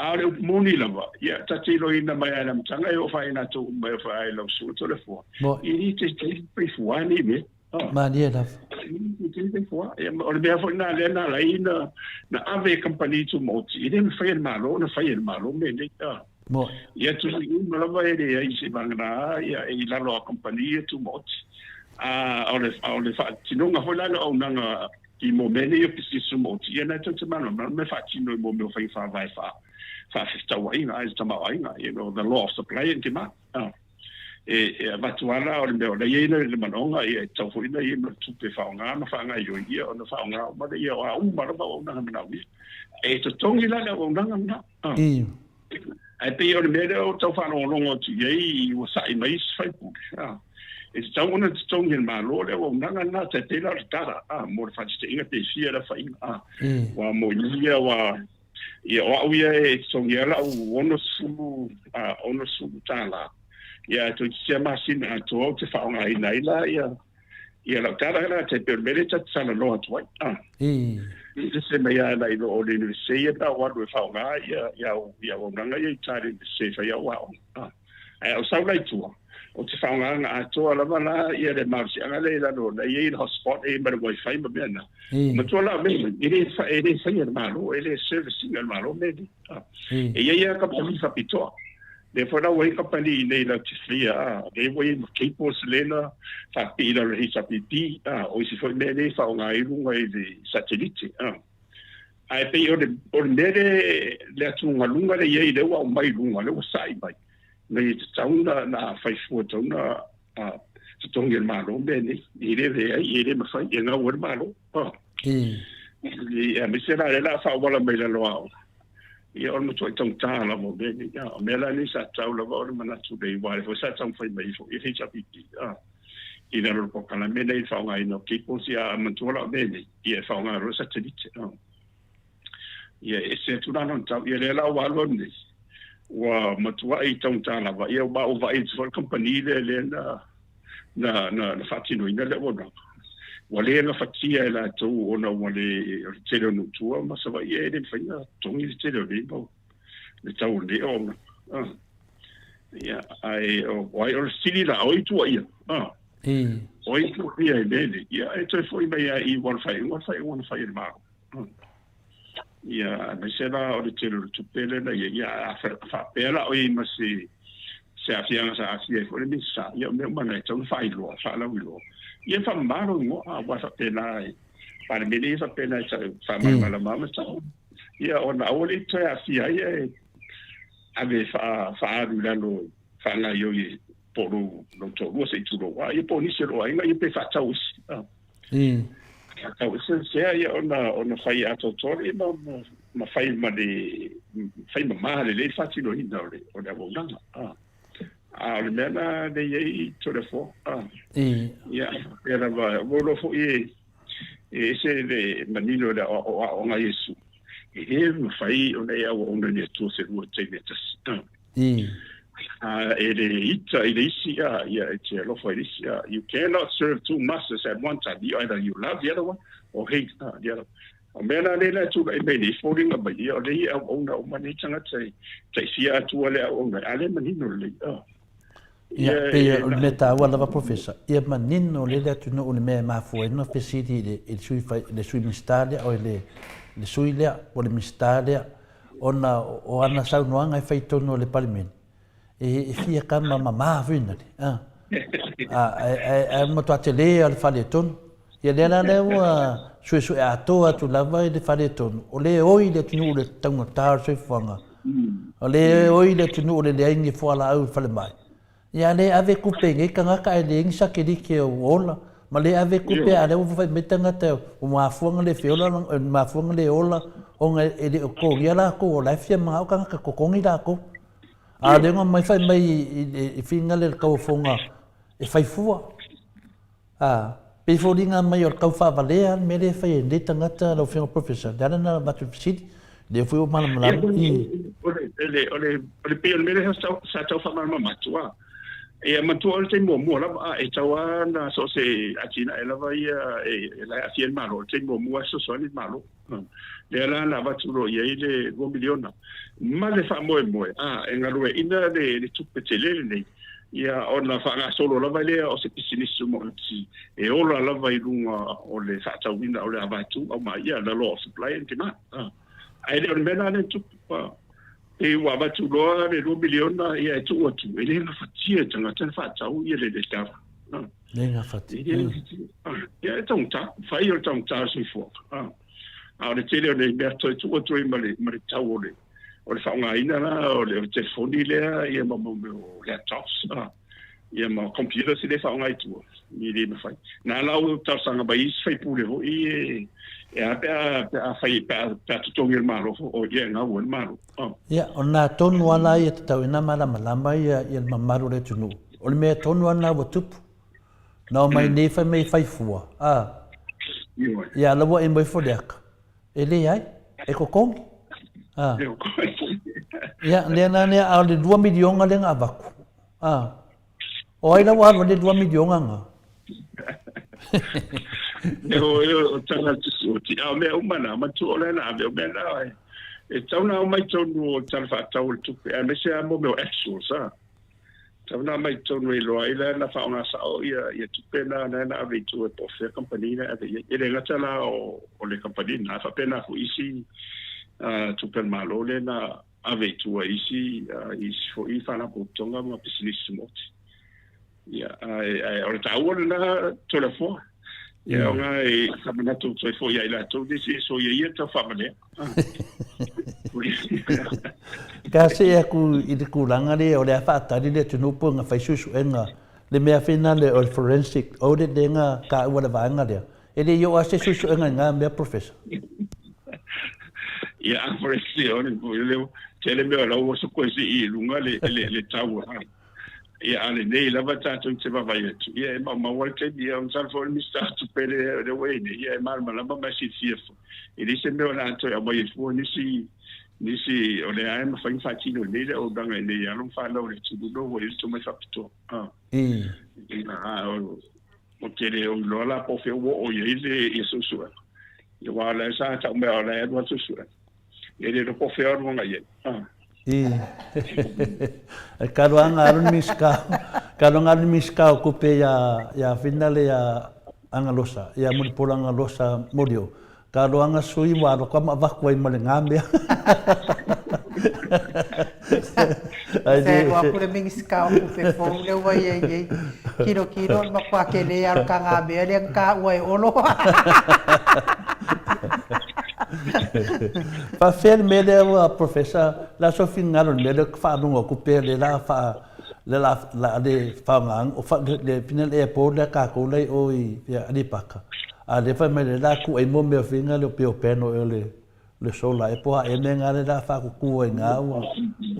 A o le upu moni lava, ia, ta te iloaina mai lava i le amataga e oo fai i latou uma e oo fai i lau susuga Toleafoa, e le taitai fai fua nei mea. Malie lava. O le mea foi lena lea na ala ai na ave e kamupani tumaoti, e le mafai e le Malo ona fai e le Malo mea nei. Ia tului uma lava e leai seivagana ia e i lalo o kamupani ia tumaoti. A o le faatinoga foi la o le auaunaga i mea nei o pisinisi tumaoti, ia na e tou te malamalama e faatino i mea o faiga faavae faafetauaiga a i le tamaoaiga, you know, the law of supply and demand. E avatu lava la o le mea o la e i ai le manaoga, ia e tatau foi ona i ai ma le tupe e faaaoga ma faagaoioi ia ona faaaoga uma lea o a uma lava auaunaga manaomia. E totogi la le auaunaga lena. Ae pei o le mea lea o tau faalogologo atu i ai ua sa'i mai isi faipule, e tatau ona totogi e le Malo le auaunaga lena, tai pei la o le tala mo le faataitaiga pe fia le afaina. Ua mo ia ua Ia, o au ia e totogia lau $60, ia, ae toeitiiti lava masina atoa ou te faaaogaina ai la ia, ia lau tala la, tai pei o le mea lea ta te talanoa atu ai. E ese mai lava nai lo o le Iunivesite ia pe a ou alu e faaaoga ia, ia au, ia auaunaga ia i uta i le Iunivesite e fai au aoga. Ae a ou sau la i tua, ou te faaaogaina atoa lava la ia le malosiaga lea i lalo o la e i ai le hotspot e i ai ma le wifi ma mea na. Matua la o mea nei, e le, e le faia e le Malo, e le service ina e le Malo mea nei. E i ai lava kamupani faapitoa. Lea foi la ua i ai kamupani i inei latou te faia, lea ua i ai ma cables lea na faapipii i lalo o le HRPP, o isi foi mea lea e faaaoga ai luga i le satelite. Ae pei o le, o le mea le, le atugaluga lea e i ai, lea ua aumai i luga, lea ua sa'i mai, mai e tatau ona na fai fua, tatau ona totogi e le Malo mea nei. E le leai, e le mafai, e gau ai le Malo. Aemaise la lea o le a faaauala mai lalo aoga, ia o le matuai taugata lava o mea nei. O mea la nei sa tatau lava ona manatu lelei, aua o lea foi sa taumafai mai foi le HRPP i lalo o le polokalame lenei i le faaaogaina o cables, ia a manatua la o mea nei, ia e faaaoga loa le satelite. Ia e ese atu la lona tau. Ia lea la ua alu alu nei, ua matuai taugata lava. Ia ma ua vaai atu foi le kamupani lea lea na na na, na faatinoina le auaunaga. Ua le gafatia e latou ona ua le o le tele o nuu tua ma Savaii e le mafai ona totogi le tele o nei mau le tau o lenei auaunaga. Ia, ae o ai o le fesili la, o ai tuuaia? O ai tuuaia i mea nei? Ia, e toe foi mai lava i aua o le faaiuga, o le faaiuga na fai e le Malo. Ia, aemaise la o le tele o le tupe lea na i ai. Ia, a faapea la o i ai ma se se aafiaga sa aafia ai foi le Minisita, ia o mea uma na e tatau ona faailoa, faalauiloa. Ia faamama lou igoa, aua e faapena e Palemene ia faapena e faamalamalama ma tau. Ia ona aua le toe aafia ai ae ave faaalu i lalo faagaoioi e po o lou toalua se i tulou lava ia po o nisi o lou aiga ia pe faatau isi. Faatau isi sea ia ona fai atoatoa lea ma fai ma le fai mama lelei le faatinoina o le auaunaga. A o le mea la lea e i ai Toleafoa. Ia faapea lava ua iloa foi e e ese le manino i le aoaoga a Iesu, e le mafai ona e auauna i le Atua se lua i le taimi e tasi. A e le ita i le isi, ia e te alofa i le isi. You cannot serve two masters at one time. You either you love the other one or hate the other one. O mea la lea e tulai mai nei, foliga mai ia, o lea e auauna uma nei tagata e tai fia atua le auauna, a lea manino lelei. Ia, pei o le mea taua lava Professor, ia manino lelei le atunuu i le mea e mafua ai ona fesili i le sui fai, le sui Minisita lea, oi le le sui lea po o le Minisita lea, ona o ana saunoaga e fai i totonu o le Palemene, e fia kama mama foi nale. Ae matua tele lava o le faaletonu. Ia lea la lea ua suesue atoa atu lava i le faaletonu, o lea e oi le atunuu i le taugata o le soifuaga, o lea e oi le atunuu i le leai ni fualaau i le falemai. Ia a le ave tupe i nei tagata ae leai ni satelite ua ola, ma le ave tupe a o lea ua fai mai tagata ua mafua ona le feola, mafua ona le ola ona e le o totogia latou o la e fia manao tagata e totogi latou. A o lea na omai fai mai i fina le tauofoga e fai fua. A, pei foliga mai o le tau faavalea le mea lea e fai e lenei tagata lau Afioga Professor. Le ala lena avatu le fesili, lea foi ua malamalama. O le, o le, o le pei o le mea lea sa tau faamalamalama atu, a. Ia manatua o le taimi muamua lava, a, e tau lava ona so o se atinae lava ia e la e aafia ai le Malo, o le taimi muamua e fesoasoani le Malo. Lea la na avatu loa i ai le $2 miliona. Ma le faamoemoe, a, e galueaiina le tupe tele lenei, ia ona faagasolo lava lea o se pisinisi maoti e ola lava i luga o le faatauina o le avatu aumai, ia, the law of supply and demand. A, ae le o le mea la lea e tupu, a, pei ua avatu loa le $2 miliona, ia e tuu atu, e le gafatia e tagata le faatau ia le tala. Le gafatia. Ia e taugata, fai o le taugata o le soifuaga. A o le tele o nei mea toe tuu atu ai ma le, ma le tau o le, o le faaaogaina la o le, o le telefoni lea, ia ma mo mea o laptops, ia ma computers lea e faaaoga i tua, e le mafai. Na ala ou talosaga mai isi faipule foi e, e a pe a, pe a fai, pe a, pe a totogi e le Malo, o ia e gau ai le Malo. Ia, o lena tonu lava la ia tatau ai ona malamalama ia le mamalu o le atunuu. O le mea tonu lava lena ua tupu. Na omai nei fai mai e fai fua, a. Ia, a la ua aumai ifo le aka. E leai, e totogi. A. Ia, lea la lea, a o le $2 miliona lea na avatu. A. O ai la ua alu ai le $2 miliona na? E o e o tala te suoti. A o mea uma na, matua o lea na ave, o mea na e, e tau na aumai tonu o tala faatatau o le tupe, aemaise lava mo mea o actuals, a. Tau na aumai tonu e iloa ai la na faaaoga sao ia, ia tupe na, na na ave i tua po o fea kamupani na ave i ai. E le gata la o, o le kamupani na, faapena foi isi uh, tupe a le Malo lea na ave i tua i isi, isi foi faalapotopotoga ma pisinisi tumaoti. Ia, ae, ae o le taua lena Toleafoa. Ia, ona e faamanatu atu ai foi ia i latou nisi e soia ia tau faavalea. Ka see atu i le tulaga lea o le a faatali le atunuu po o na fai suesuega le mea finale o le forensic audit lea na taua e le vaega lea. E le i oo lava se suesuega i na mea Professor. Ia, a forensic audit foi lea, tele mea o la ua sokoi sii i luga le, le, le tau. Ia, a lenei lava tatou te vaavaai atu, ia e maumau lava le taimi, ia masalo foi o le Minisita o Tupe lea ua i ai nei, ia e malamalama ma e silafia foi. E leai se mea o le a toe aumai ai fua nisi, nisi o lea lava e mafai ona faatino nei le auaunaga i nei alo ma fanau a le atunuu lea ua i ai le tomai faapitoa. Ou te le o iloa la po o fea ua oo i ai le ia suesuega. Ia aua o la e sa tau mai o la e alu lava suesuega. E le iloa po o fea o alu agai i ai. E talu lava ona alu le Minisita, talu lava ona alu le Minisita o Tupe ia, ia Finale ia Agalosa, ia Mulipola Agalosa Molioo, talu lava ona sui ua alu atu lava ma avatu ai ma lena mea. Se alu atu le Minisita o Tupe fou lea ua i ai nei, tilotilo le matua tele lava o le tagamea lea na taua e Olo. Faafefea le mea lea ua Professor, le a sou finagalo i le mea lea ou te faalogo atu pea lea la faa lea la la le faaaogaina o fa le fina le airport lea tatou la i o i Aleipata a lea fai mai lea la tuu ai mo mea fina lea pei o panel ea o le le solar e po a ea mea nga lea la faakuku ai nga ua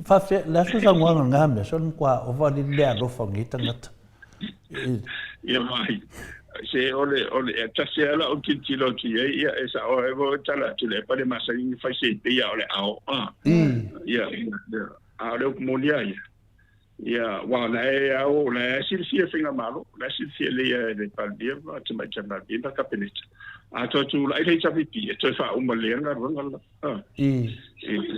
faafefea le a sou saunoaga i lena mea se o le matua ova le le alofa o nei tagata. Ia mai, se o le, o le, e tasi lava lau tilotilo atu i ai, ia, e sao ai foi tala atu le epa le masani ni fai se pei a o le ao, a. Ia, ia, a o le upu moni lava ia. Ia, aua o la e ao, o la e silafia e Faigamalo, o la e silafia lelei e le Palemia ma Tamaitai Palemia ma le Kapeneta. A toe tulai le HRPP, e toe faauma lelei lava le galuega le la. E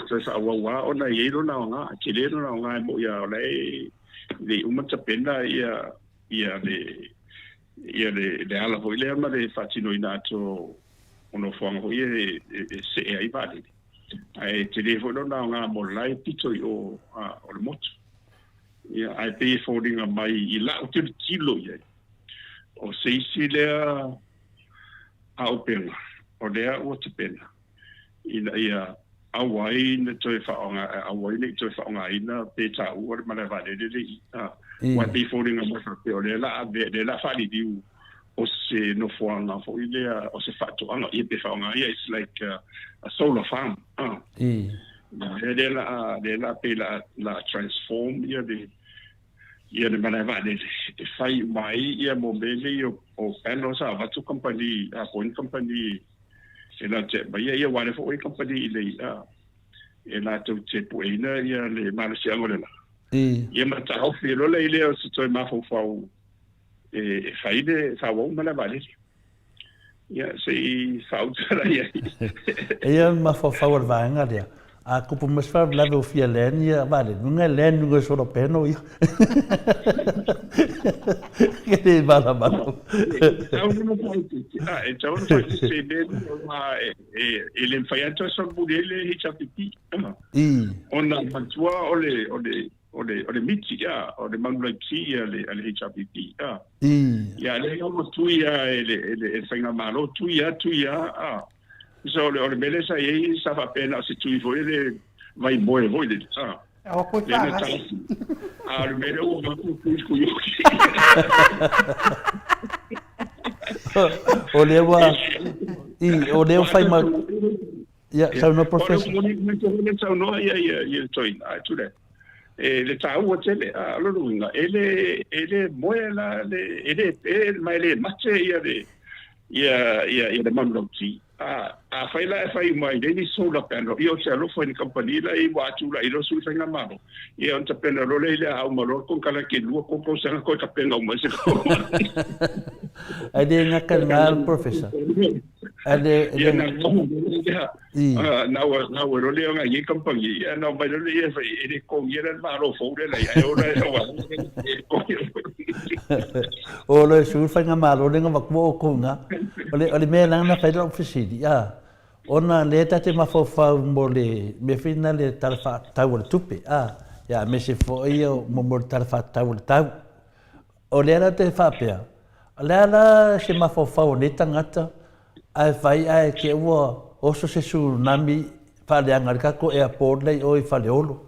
toe faaauau lava ona e i ai lona aoga, e tele lona aoga e moni lava o la e le i uma tapena ia ia le ia le le ala foi lea ma le faatinoina atu o nofoaga foi ia e, e, e see ai vaalele. Ae tele foi lona aoga mo le la e pito i o, a, o le motu. Ia, ae pei e foliga mai i la'u tilotilo i ai, o se isi lea auupega o lea ua tapena ina ia aua ai ne toe faaaoga, aua ai ne i toe faaaogaina pe taua le malae vaalele le i, a, aua e pei e foliga mai faapea o lea la ave, lea la faaliliu o se nofoaga foi lea o se faatoaga, ia pe faaaoga ia, it's like a, a solar farm, a. Ia lea la lea la pei la la transform ia le ia le malae vaalele e fai uma ai ia mo mea nei o, o panels a avatu kamupani a po o ni kamupani e latou te aumaia ia aua o lea foi ua i ai kamupani i le a e latou te pueina ia le malosiaga o le la. Ia ma taofi loa le lea o se toe mafaufau e fai le faaauau malae vaalele. Ia, se i faautala i ai. Eia le mafaufau o le vaega lea, a tupu mai se faalavelave ua fia land ia vaalele, luga e land luga o solar panel ia. Ke le malamalama. E tatau ona faaeteete, a, e tatau ona faaeteete i mea nei aua e le mafai lava ona toe solomuli ai le HRPP. Ona manatua o le, o le, o le, o le miti, a, o le manu laiti a le, a le HRPP, a. Ia, lea ua tui a e le, e le, e le faigamalo, tui a, tui a, a. So, o le, o le mea lea sa i ai, sa faapea na o se tui foi le vai moe foi le, a. Aua koe faagasi. A, o le mea lea ua mapu tui kui oki. O lea ua, i, o lea ua fai ma, Ia, saunoa Professor. O le saunoa ia ia ia le toeaina, a tule. E le taua tele, a o lona uiga, e le, e le moe la le, e le pe ma e le mate ia le, ia, ia, ia le manulauti. A, afai la e fai uma i nei ni solar panel, ia ou te alofa i ni kamupani la i ua tulai loa sui faigamalo, ia ona tapena loa lea i le a uma loa le konekarate lua tolu tausaga toe tapena uma ai se Ae le gata i lena Professor. Ale, Ia na i. Na ua na ua lole ona i kampangi ia na mai lole ia fai e le kongi le malo fou le lai ai ora e wa. O le su fai malo le nga ko ko nga. O le o le mea langa na fai lau fesili a. Ona le ta te mafaufau mo le mea foi na le tala faatatau o le tupe a. Ia aemaise foi o mo le tala faatatau o le tau. O lea la te faapea, o le a la se mafaufau o nei tagata ae fai ae te ua oso se tsunami faaleaga ai le tatou airport la i o i Faleolo.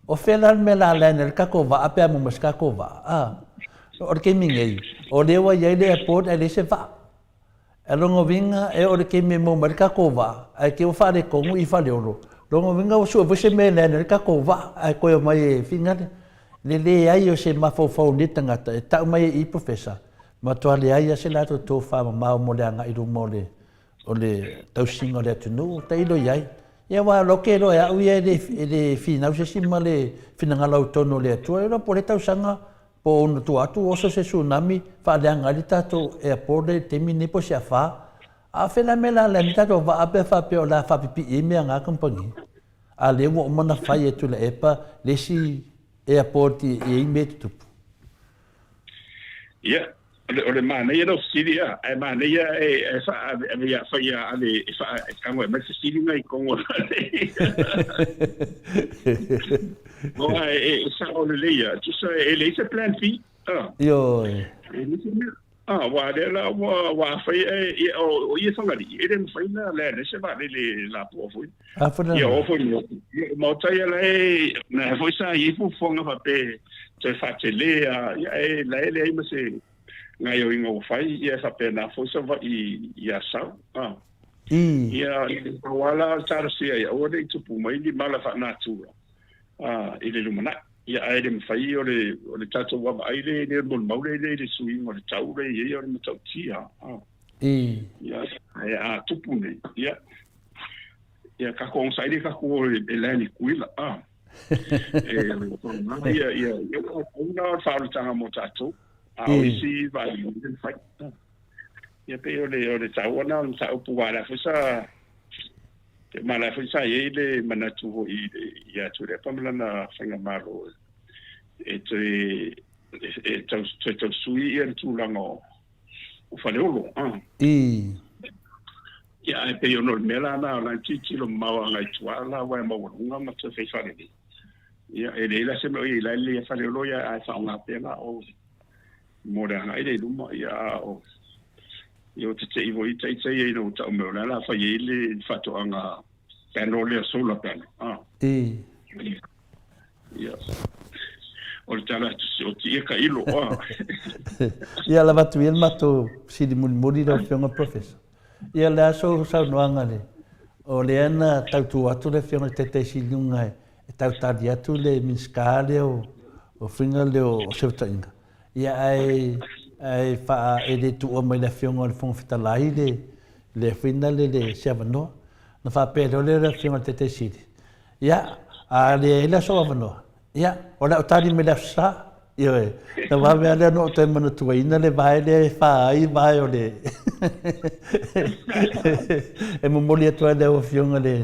O fea la le mea la land ai le tatou vaa pe a maua mai se tatou vaa? A. O le taimi nei, o lea ua i ai le airport ae leai se vaa. A lona uiga e oo i le taimi e maua mai ai le tatou vaa, ae te i ua faaletonu i Faleolo, lona uiga ua sue foi se mea e leai le tatou vaa ae toe omai e finagalo. Le leai o se mafaufau o nei tagata e tau mai e i Professor, matua leai lava se latou tofa mamao mo le agai i luma o le o le tausiga o le atunuu, tailo i ai. Ia aua o lau ke iloa e au ia e le e le finau se isi ma le finagalo autonu o le Atua, e iloa po o lea tausaga Po o ona tua atu oso se tsunami faaleaga ai le tatou airport lea i le taimi lenei po o se afa. A o fea la mea la le tatou vaa pe a faapea o le a faapipii ai mea a na kamupani? A lea ua uma ona fai e Tuilaepa le isi airport e i ai mea e tutupu. Ia, o le manaia lau fesili a, ae manaia e faaave ia fai ia ave e faa e tago e aumai fesili na i totonu o le e sao lelei a, tusa e leai se plan B. Ioe. E leai se mea. Aua lea la ua ua afai e o ia Fagalii e le mafai ona leai se vaalele lapoa foi. A foi Ia o foi ia maota ia la e na foi sa i fuafuaga faapea toe faatele a ia e la e leai ma se gaoioiga ua fai ia e faapena foi Savaii i Asau. Ia pau lava la o le talosia ia aua ne i tupu mai ni mala faa-natura i le lumanai. Ia ae le mafai o le o le tatou vaavaai lea i le molimau lea i le suiga o le tau lea e i ai o le matautia. Ia ae a tupu nei ia ia tatou onosai lea tatou o e land i Tutuila. E ia ia ia una o le faaolataga mo tatou a o isi vaega e le mafai. Ia pei o le o le taua lena o le mataupu aua o le a foi sa ma o le a foi sa i ai le manatu foi ia Tuilaepa ma lana faigamalo e toe e tau toe tausui ia le tulaga o Faleolo. Ia ae pei ona o le mea la lena o la e tilotilo mamao agai i tua la aua e maualuga ma toe fai faalelei. Ia, e leai la se mea o i ai i la e lelei a Faleolo ia ae faaaoga pea la o mo le agai lea i luma, ia a o ia ua tete'i foi ita ia ina ua tau mai o le a la fai ai le faatoaga panel lea solar panel a. I. Ia, o le tala atu se oti ia tailo a. Ia lava atu ia le matou fesili mulimuli lau Afioga Professor. Ia le a sou saunoaga le, o lea na tautu atu le Afioga i le Taitaisiliuga e tau tali atu le Minisita lea o faiga lea o fesootaiga. Ia ae ae faa e le tuua mai le Afioga i le Fofoga Fetalai le le faiga lea le se avanoa. Na faapea loa lea le Afioga i le Taitaisili, Ia, a leai la sou avanoa, ia, o le a ou tali mai i le Aso Sa. Ioe, na vave lava lea ona ou toe manatuaina le vae lea e fa ai vae o le e momoli atu ai i lau Afioga le,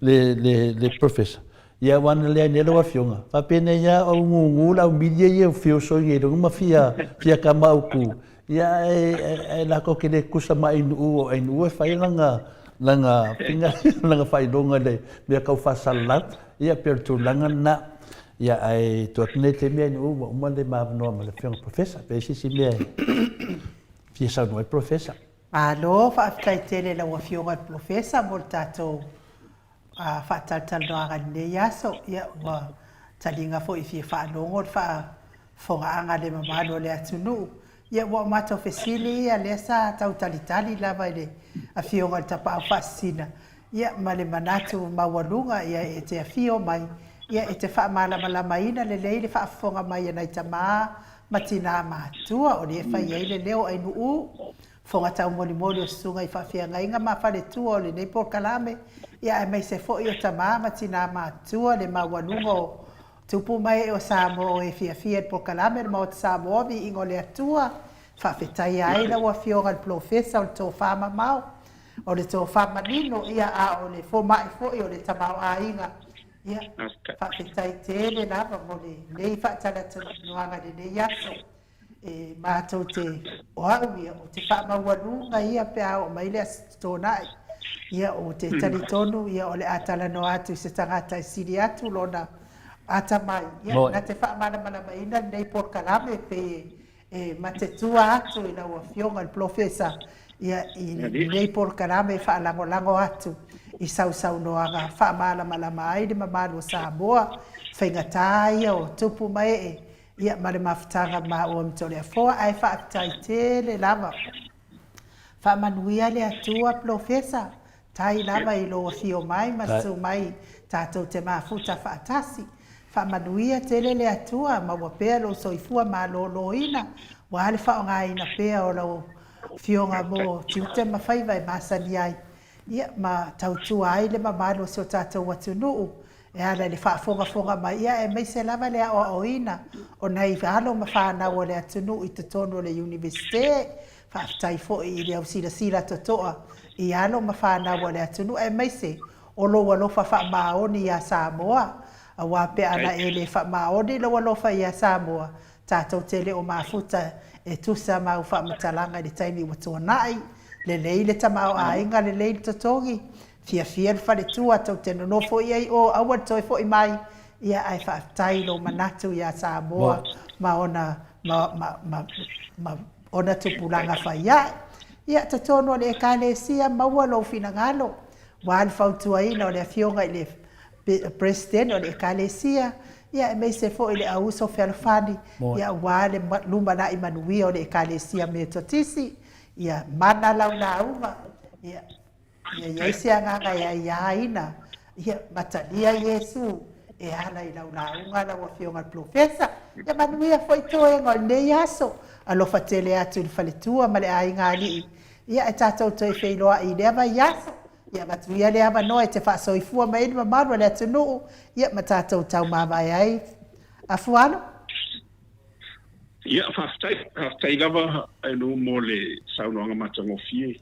le, le, le Professor. Ia, aua na leai nei lau Afioga, faapenei lava o gugu le au milia ia e fioso i luga ma fia, fia kama au ku. Ia, ae latou te le tusa ma Ainuu, o Ainuu e fai lana, lana pinga, lana faailoga i le mea tau faasalalau. Ia, pei o le tulaga lena. Ia, ae tuu atu nei i le taimi Ainuu ua uma le ma avanoa ma le Afioga i le Professor, pe i ai se isi mea e fia saunoa ai Professor. Malo, faafetai tele i lau Afioga i le Polofesa mo le tatou faatalatalanoaga i lenei aso. Ia, ua taliga foi e fia faalogo le faafofogaaga a le mamalu o le atunuu. Ia, ua o matou fesili ia lea sa tau talitali lava i le Afioga i le Tapaau Faasisina, ia, ma le manatu maualuga, ia, e te afio mai, ia, e te faamalamalamaina lelei le faafofoga mai a nai tama ma tinā matutua o lea e fai ai le leo o Ainuu. Fofoga taumolimoli o susuga i faafeagaiga ma faletua o lenei polokalame, ia aemaise foi o tama ma tina matutua le maualuga o tupu ma ee o Samoa o e fiafia i le polokalame o le Maota Samoa Viiga o le Atua. Faafetaia ai lau Afioga i le Polofesa o le tofa mamao, o le tofa manino, ia a o le fomai foi o le tamaoaiga. Ia, faafetai tele lava mo lenei faatalatalanoaga i lenei aso. E matou te, o au ia, ou te faamaualuga ia pe a oo mai le Aso Totona'i. Ia, ou te talitonu, ia, o le a talanoa atu i se tagata e sili atu lona atamai, ia, na te faamalamalamaina lenei polokalame pei e matetua atu i lau Afioga i le Polofesa, ia, i lenei polokalame e faalagolago atu i sausaunoaga faamalamalama ai le mamalu o Samoa, faigata ia o tupu ma ee Ia ma le mafutaga maua ma Toleafoa ae faafetai tele lava. Faamanuia le Atua Polofesa, tai lava i lou afio mai ma susu mai tatou te mafuta faatasi. Faamanuia tele le Atua maua pea lou soifua maloloina aua le faaaogaina pea o lau afioga mo tiute ma faiva e masani ai. Ia ma tautua ai le mamalu o si o tatou atunuu e ala i le faafogafoga mai, ia aemaise lava le aoaoina o nai alo ma fanau a le atunuu i totonu o le Iunivesite. Faafetai foi i le au silasila totoa i alo ma fanau a le atunuu aemaise o lou alofa faamaoni iā Samoa, aua pe ana e le faamaoni lou alofa iā Samoa, tatou te le o mafuta e tusa ma au faamatalaga i le taimi ua tuanai, lelei le tamaoaiga, lelei le totogi, Fiafia le faletua tou te nonofo i ai o aua le toe foi mai ia ae faafetai i lou manatu ia Samoa ma ona ma ma ma ma ona tupulaga fai ae. Ia totonu o le Ekalesia maua lou finagalo aua le fautuaina o le afioga i le Peresetene o le Ekalesia ia aemaise foi le auuso fealofani ia aua le lumanai manuia o le Ekalesia Metotisi. Ia mana lau lauga ia Ia i ai se agaga e aiaina, ia matalia Iesu e ala i lau lauga lau Afioga i le Polofesa. Ia manuia foi toega o lenei aso. Alofa tele atu i le faletua ma le aiga alii, ia ae tatou toe feiloai i lea vaiaso. Ia avatu ia le avanoa e te faasoifua mai ai le mamalu o le atunuu, ia ma tatou taumavae ai. Afualo. Ia, faafetai, faafetai lava Ainu mo le saunoaga matagofie.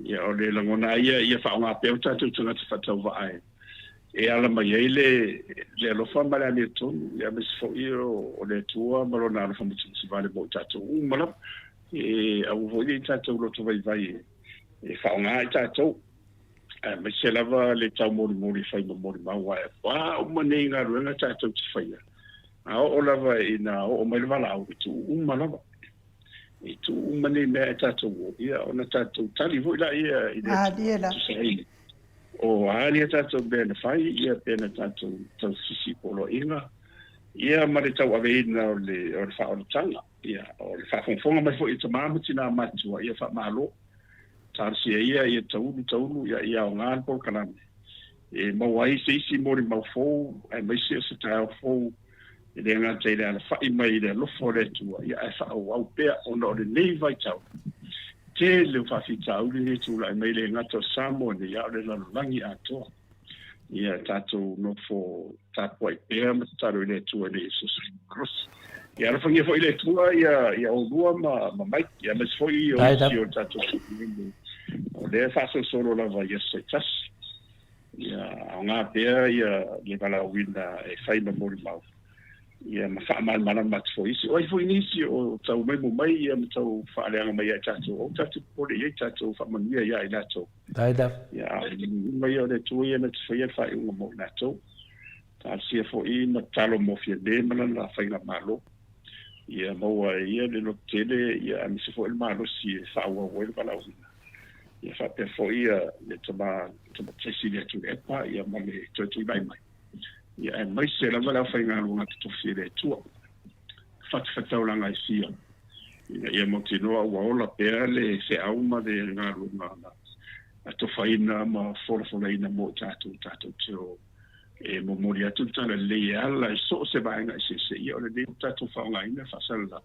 Ia, o le lagona lava ia, ia faaaoga pea o tatou tagata faatauvaa e ala mai ai le le alofa ma le amiotonu, ia aemaise foi o le Atua ma Lona alofa matimati mo i tatou uma lava. E aua foi ne i tatou loto vaivai e faaaoga i tatou. Aemaise lava le taumolimoli e fai ma molimau, aua o a uma nei galuega tatou te faia, a oo lava ina oo mai le valaau, e tuu uma lava. E tuu uma nei mea ae tatou o, ia ona tatou tali foi laia i le Atua, e tusa ai o a ni a tatou mea na fai, ia pe na tatou tausisi i poloaiga, ia ma le tauaveina o le o le faaolataga, ia o le faafogafoga mai foi i tama ma tinā matutua, ia faamalo. Talosia ia ia taulu taulu ia ia aoga le polokalame e maua ai se isi molimau fou aemaise o se taeao fou e le gata i le alafai mai i le alofa o le Atua ia ae faaauau pea ona o lenei vaitau tele o faafitauli nei tulai mai le gata o Samoa nei a o le lalolagi atoa. Ia tatou nofo tapuai pea ma tatalo i le Atua ina ia fesoasoani malosi. Ia alofagia foi le Atua ia ia oulua ma ma Mike, ia aemaise foi o isi o le tatou Palemene o lea e faasolosolo lava i aso taitasi. Ia aoga pea ia le valaauina e fai ma molimau ia ma faamalamalama atu foi isi. O ai foi nisi o tau maimo mai ia ma tau faaleaga mai ia i tatou, aua tatou popole i ai, tatou faamanuia ia i latou. Dai lava. Ia, a o le uma ia o le Atua ia na te faia le faaiuga mo i latou. Talosia foi ma tatalo mo Fiame ma lana faigamalo. Ia maua e ia le lototele ia aemaise foi le malosi e faaauau ai le valaauina. Ia faapea foi ia le tama tamaiti Sili Tuilaepa ia ma le toe tulai mai. Ia aemaise lava le aufaigaluega totofi e le Atua. Fatafataulaga e fia ina ia mautinoa ua ola pea le feau ma le galuega na atofaina ma folafolaina mo i tatou tatou te o e momoli atu le talalelei e ala i so o se vaega eseese. Ia o lenei ua tatou faaaogaina faasalalau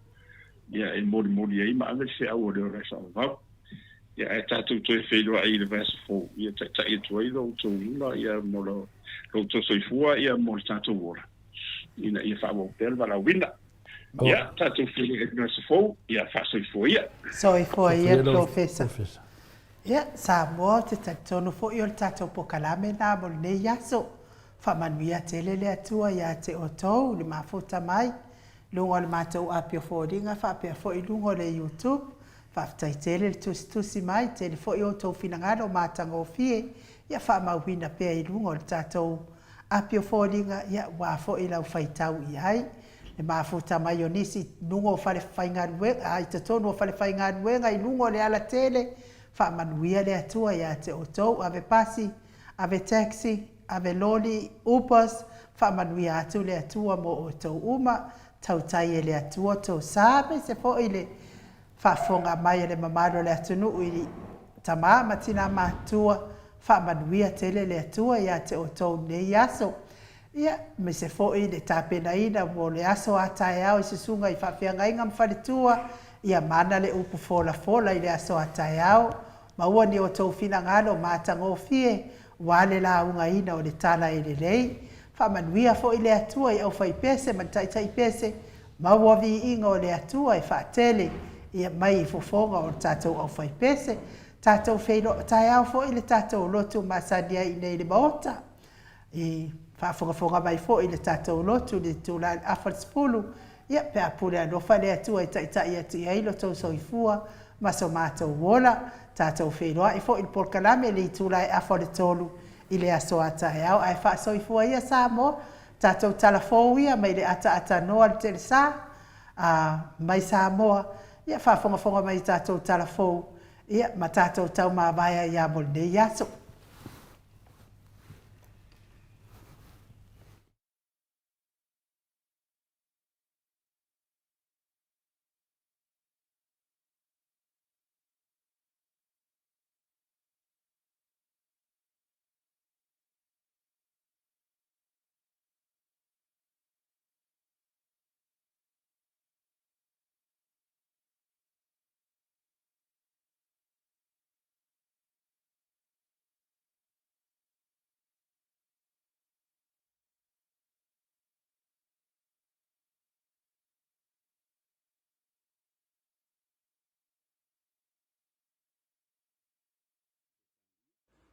ia e molimoli ai ma ave le feau o le ola e faavavau. Ia ae tatou toe feiloai i le vaiaso fou ia taitai atu ai lo outou ola ia mo lo outou soifua ia mo le tatou ola ina ia faaauau pea le valaauina. Ia, tatou feiloai i le vaiaso fou, ia faasoifua ia. Soifua ia Polofesa. Ia, Samoa, ou te talitonu foi o le tatou pokalame lena mo lenei aso. Faamanuia tele le Atua ia te outou le mafuta mai luga o le matou api o foliga faapea foi luga o le YouTube. Faafetai tele le tusitusi mai, tele foi outou finagalo matagofie, ia faamauina pea i luga o le tatou api o foliga, ia ua foi lau faitau i ai. Le mafuta mai o nisi i luga o fale faigaluega, a i totonu o fale faigaluega i luga o le alatele, faamanuia le Atua ia te outou, ave pasi, ave taxi, ave loli, Ubers, faamanuia atu le Atua mo outou uma, tautai e le Atua tou sa, aemaise foi le faafofoga mai a le mamalu o le atunuu i tama ma tina matutua, faamanuia tele le Atua ia te outou i lenei aso. Ia, aemaise foi le tapenaina mo le aso a taeao i susuga i faafeagaiga ma faletua, ia mana le upu folafola i le aso a taeao, maua ni outou finagalo matagofie aua le laugaina o le tala e lelei. Faamanuia foi le Atua i aufaipese ma le taitaipese, maua viiga o le Atua e faatele ia mai i fofoga o le tatou aufaipese. Tatou feiloa taeao foi le tatou lotu masani ai i nei i le Maota. I faafogafoga mai foi le tatou lotu i le itula i le afa le 10, ia, pe a pule alofa le Atua e taitai atu i ai lo tou soifua ma so matou ola. Tatou feiloai foi i le polokalame i le itula e afa o le 3 i le aso a taeao. Ae faasoifua ia Samoa, tatou tala fou ia mai le ataatanoa le telesa a mai Samoa, ia faafogafoga mai i tatou tala fou ia ma tatou taumavae ai ia mo lenei aso.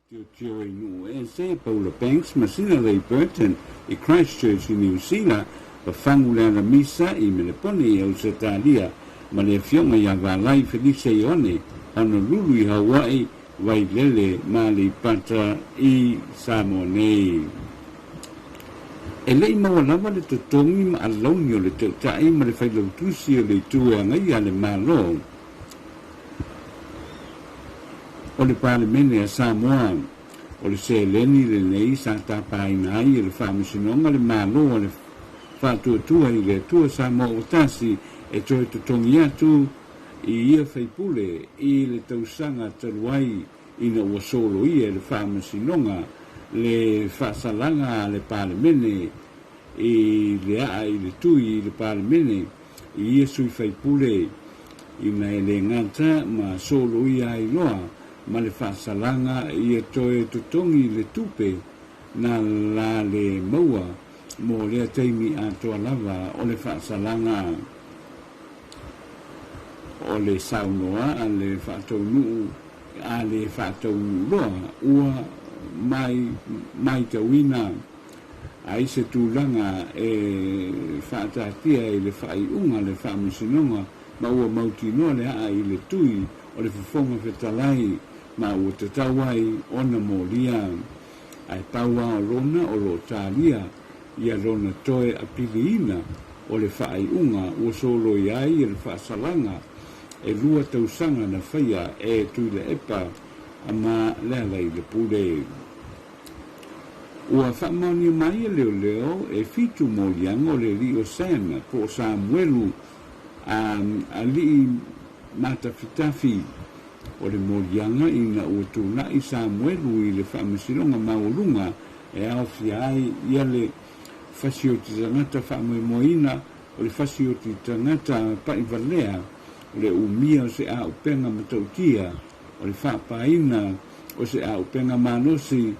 Tilotilo i nuu ese, Paula Banks ma Sina Ray Burton i Christchurch i Niu Sila, Fafagu le Alamisa i Melepone i Ausetalia ma le Afioga ia Valai Felise Ioane, Honolulu i Hawaii. Vailele ma Aleipata i Samoa nei. E le i maua lava le totogi ma alauni o le Taitai ma le Failautusi o le Itu e Agaia le Malo o le Palemene a Samoa. O le seleni lenei sa tapaina ai e le Faamasinoga le Malo a le Faatuatua i le Atua Samoa ua Tasi e toe totogi atu i ia faipule i le tausaga talu ai ina ua soloia e le Faamasinoga le faasalaga a le Palemene i le aa i le tui i le Palemene i ia sui faipule ina e le gata ma soloia ai loa ma le faasalaga ia toe totogi le tupe na la le maua mo lea taimi atoa lava o le faasalaga. O le saunoa a le faataunuu a le faataunuu loa ua mai maitauina ai se tulaga e faataatia i le faaiuga le Faamasinoga ma ua mautinoa le aa i le tui o le Fofoga Fetalai ma ua tatau ai ona molia. Ae pau lava o lona o lo o talia ia lona toe apiliina o le faaiuga ua soloia ai le faasalaga e lua tausaga na faia e Tuilaepa ma Lealailepule. Ua faamaonia mai e leoleo e fitu moliaga o le alii o Sam po o Samuelu a alii matafitafi o le moliaga ina ua tulai Samuelu i le Faamasinoga Maualuga e aofia ai ia le fasioti tagata faamoemoeina o le fasioti tagata pa'ivalea, o le umia o se a'upega matautia, o le faapaina o se a'upega malosi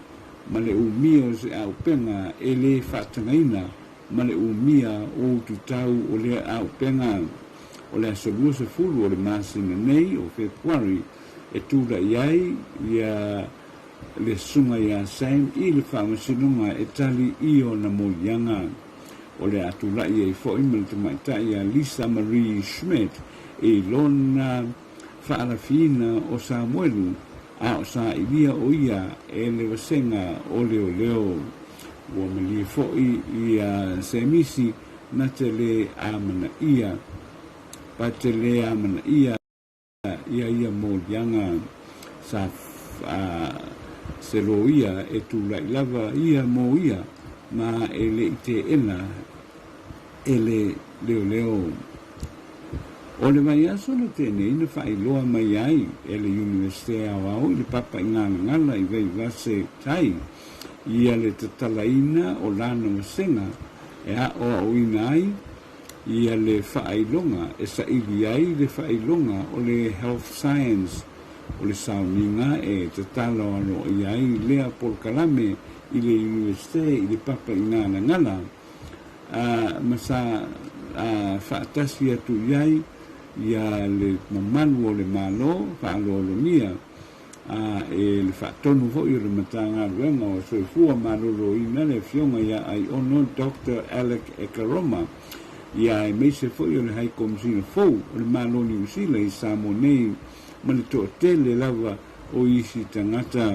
ma le umia o se a'upega e lē faatagaina ma le umia o ututau o lea a'upega. O le aso 20 o le masina nei o Fepuari e tula'i ai ia le Susuga ia Sam i le Faamasinoga e tali i ona moliaga. O le a tula'i ai foi ma le tamaitai ia Lisa Marie Schmidt i lona faalafiina o Samuelu, a o sailia o ia e le vasega o leoleo. Ua malie foi ia Semisi na te le amanaia, pa te le amanaia ia ia moliaga sa se loia e tulai lava ia mo ia ma e le i teena e le leoleo. O le vaiaso na tea nei na faailoa mai ai e le Iunivesite Aoao i le Papa i Galagala i Vaivase Tai ia le tatalaina o lana vasega e aoaoina ai ia le faailoga e saili ai le faailoga o le Health Science o le sauniga e tatalo aloaia ai lea polokalame i le Iunivesite i le Papa i Galagala a ma sa faatasi atu i ai ia le mamalu o le Malo faaaloalogia a e le faatonu foi o le Matagaluega o Soifua Maloloina le Afioga ia Aiono Doctor Alec Ekeroma, ia aemaise foi o le Hai Komesina fou o le Malo Niu Sila i Samoa nei ma le toatele lava o isi tagata.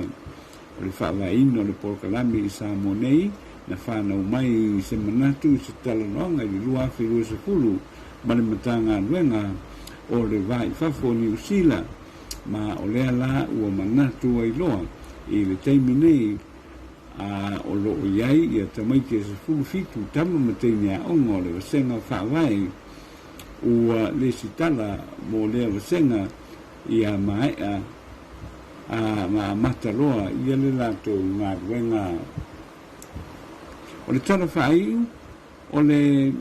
O le faavaeina o le polokalame i Samoa nei na fanau mai i se manatu i se talanoaga i le 2020 ma le Matagaluega o le Va i Fafo o Niu Sila, Ma o lea la ua manatu ai loa i le taimi nei a o lo o i ai ia tamaiti e 17 tama ma teine aoga o le vasega faavae ua lesitala mo lea vasega ia maea a ma amata loa ia le latou galuega. O le tala faaiu O le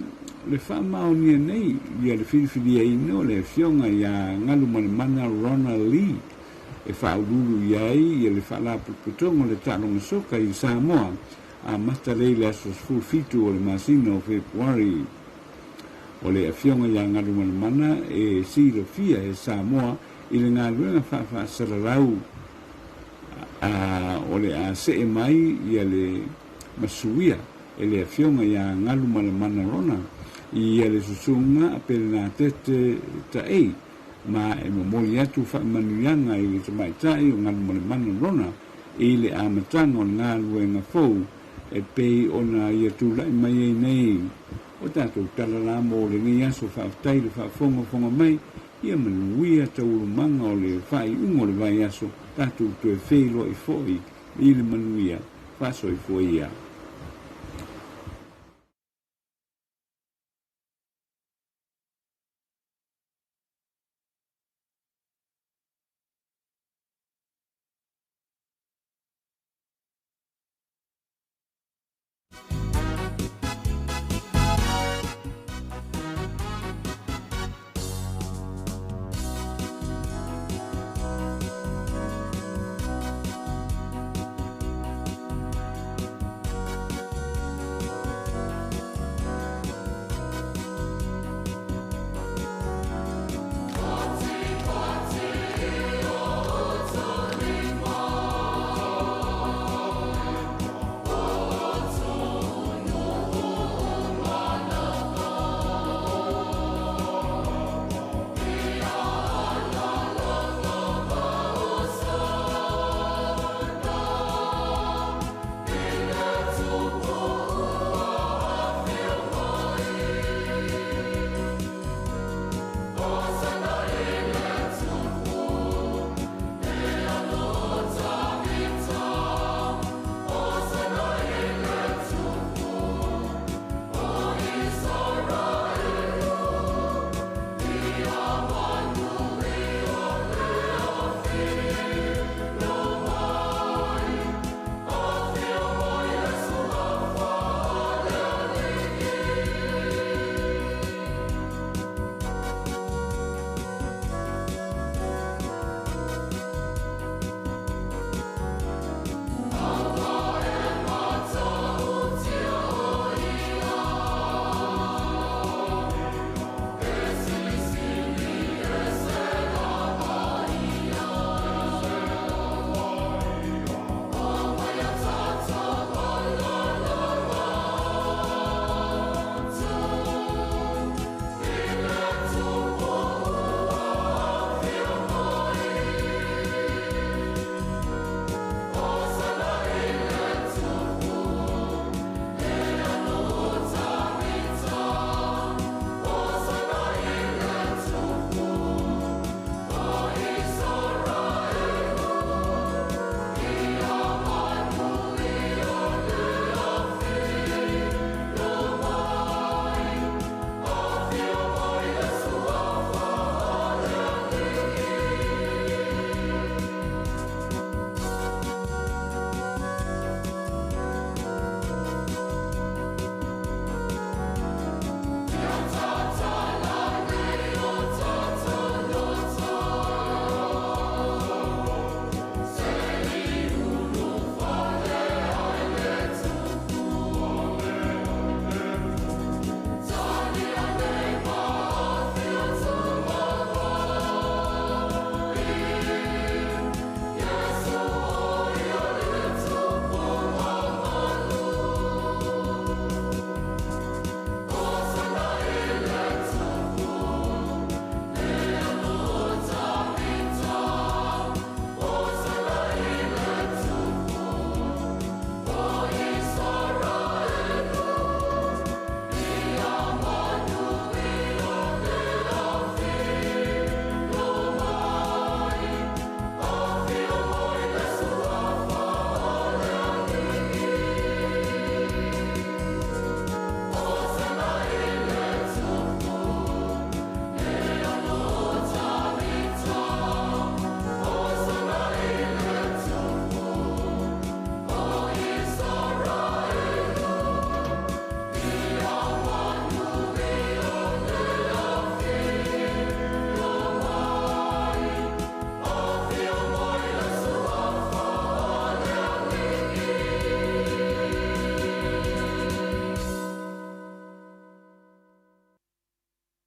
le faamaonia nei ia le filifiliaina o le Afioga ia Galumalemana Ronald Lee e faauluulu i ai ia le Faalapotopotoga o le Taaloga Soka i Samoa amata lea i le aso 17 o le masina o Fepuari. O le Afioga ia Galumalemana e silafia e Samoa i le galuega faafaasalalau a o le a see mai ia le masuia e le Afioga ia Galumalemana Rona ia le susuga a Pelenatete Taei Ma e momoli atu faamanuiaga i le tamaitai o Galumalemana Lona i le amataga o le galuega fou e pei ona ia tulai mai ai nei. O tatou tala la mo lenei aso faafetai le faafogafoga mai ia manuia taualumaga o le faaiuga o le vaiaso tatou toe feiloai foi i le manuia. Faasoifua ia.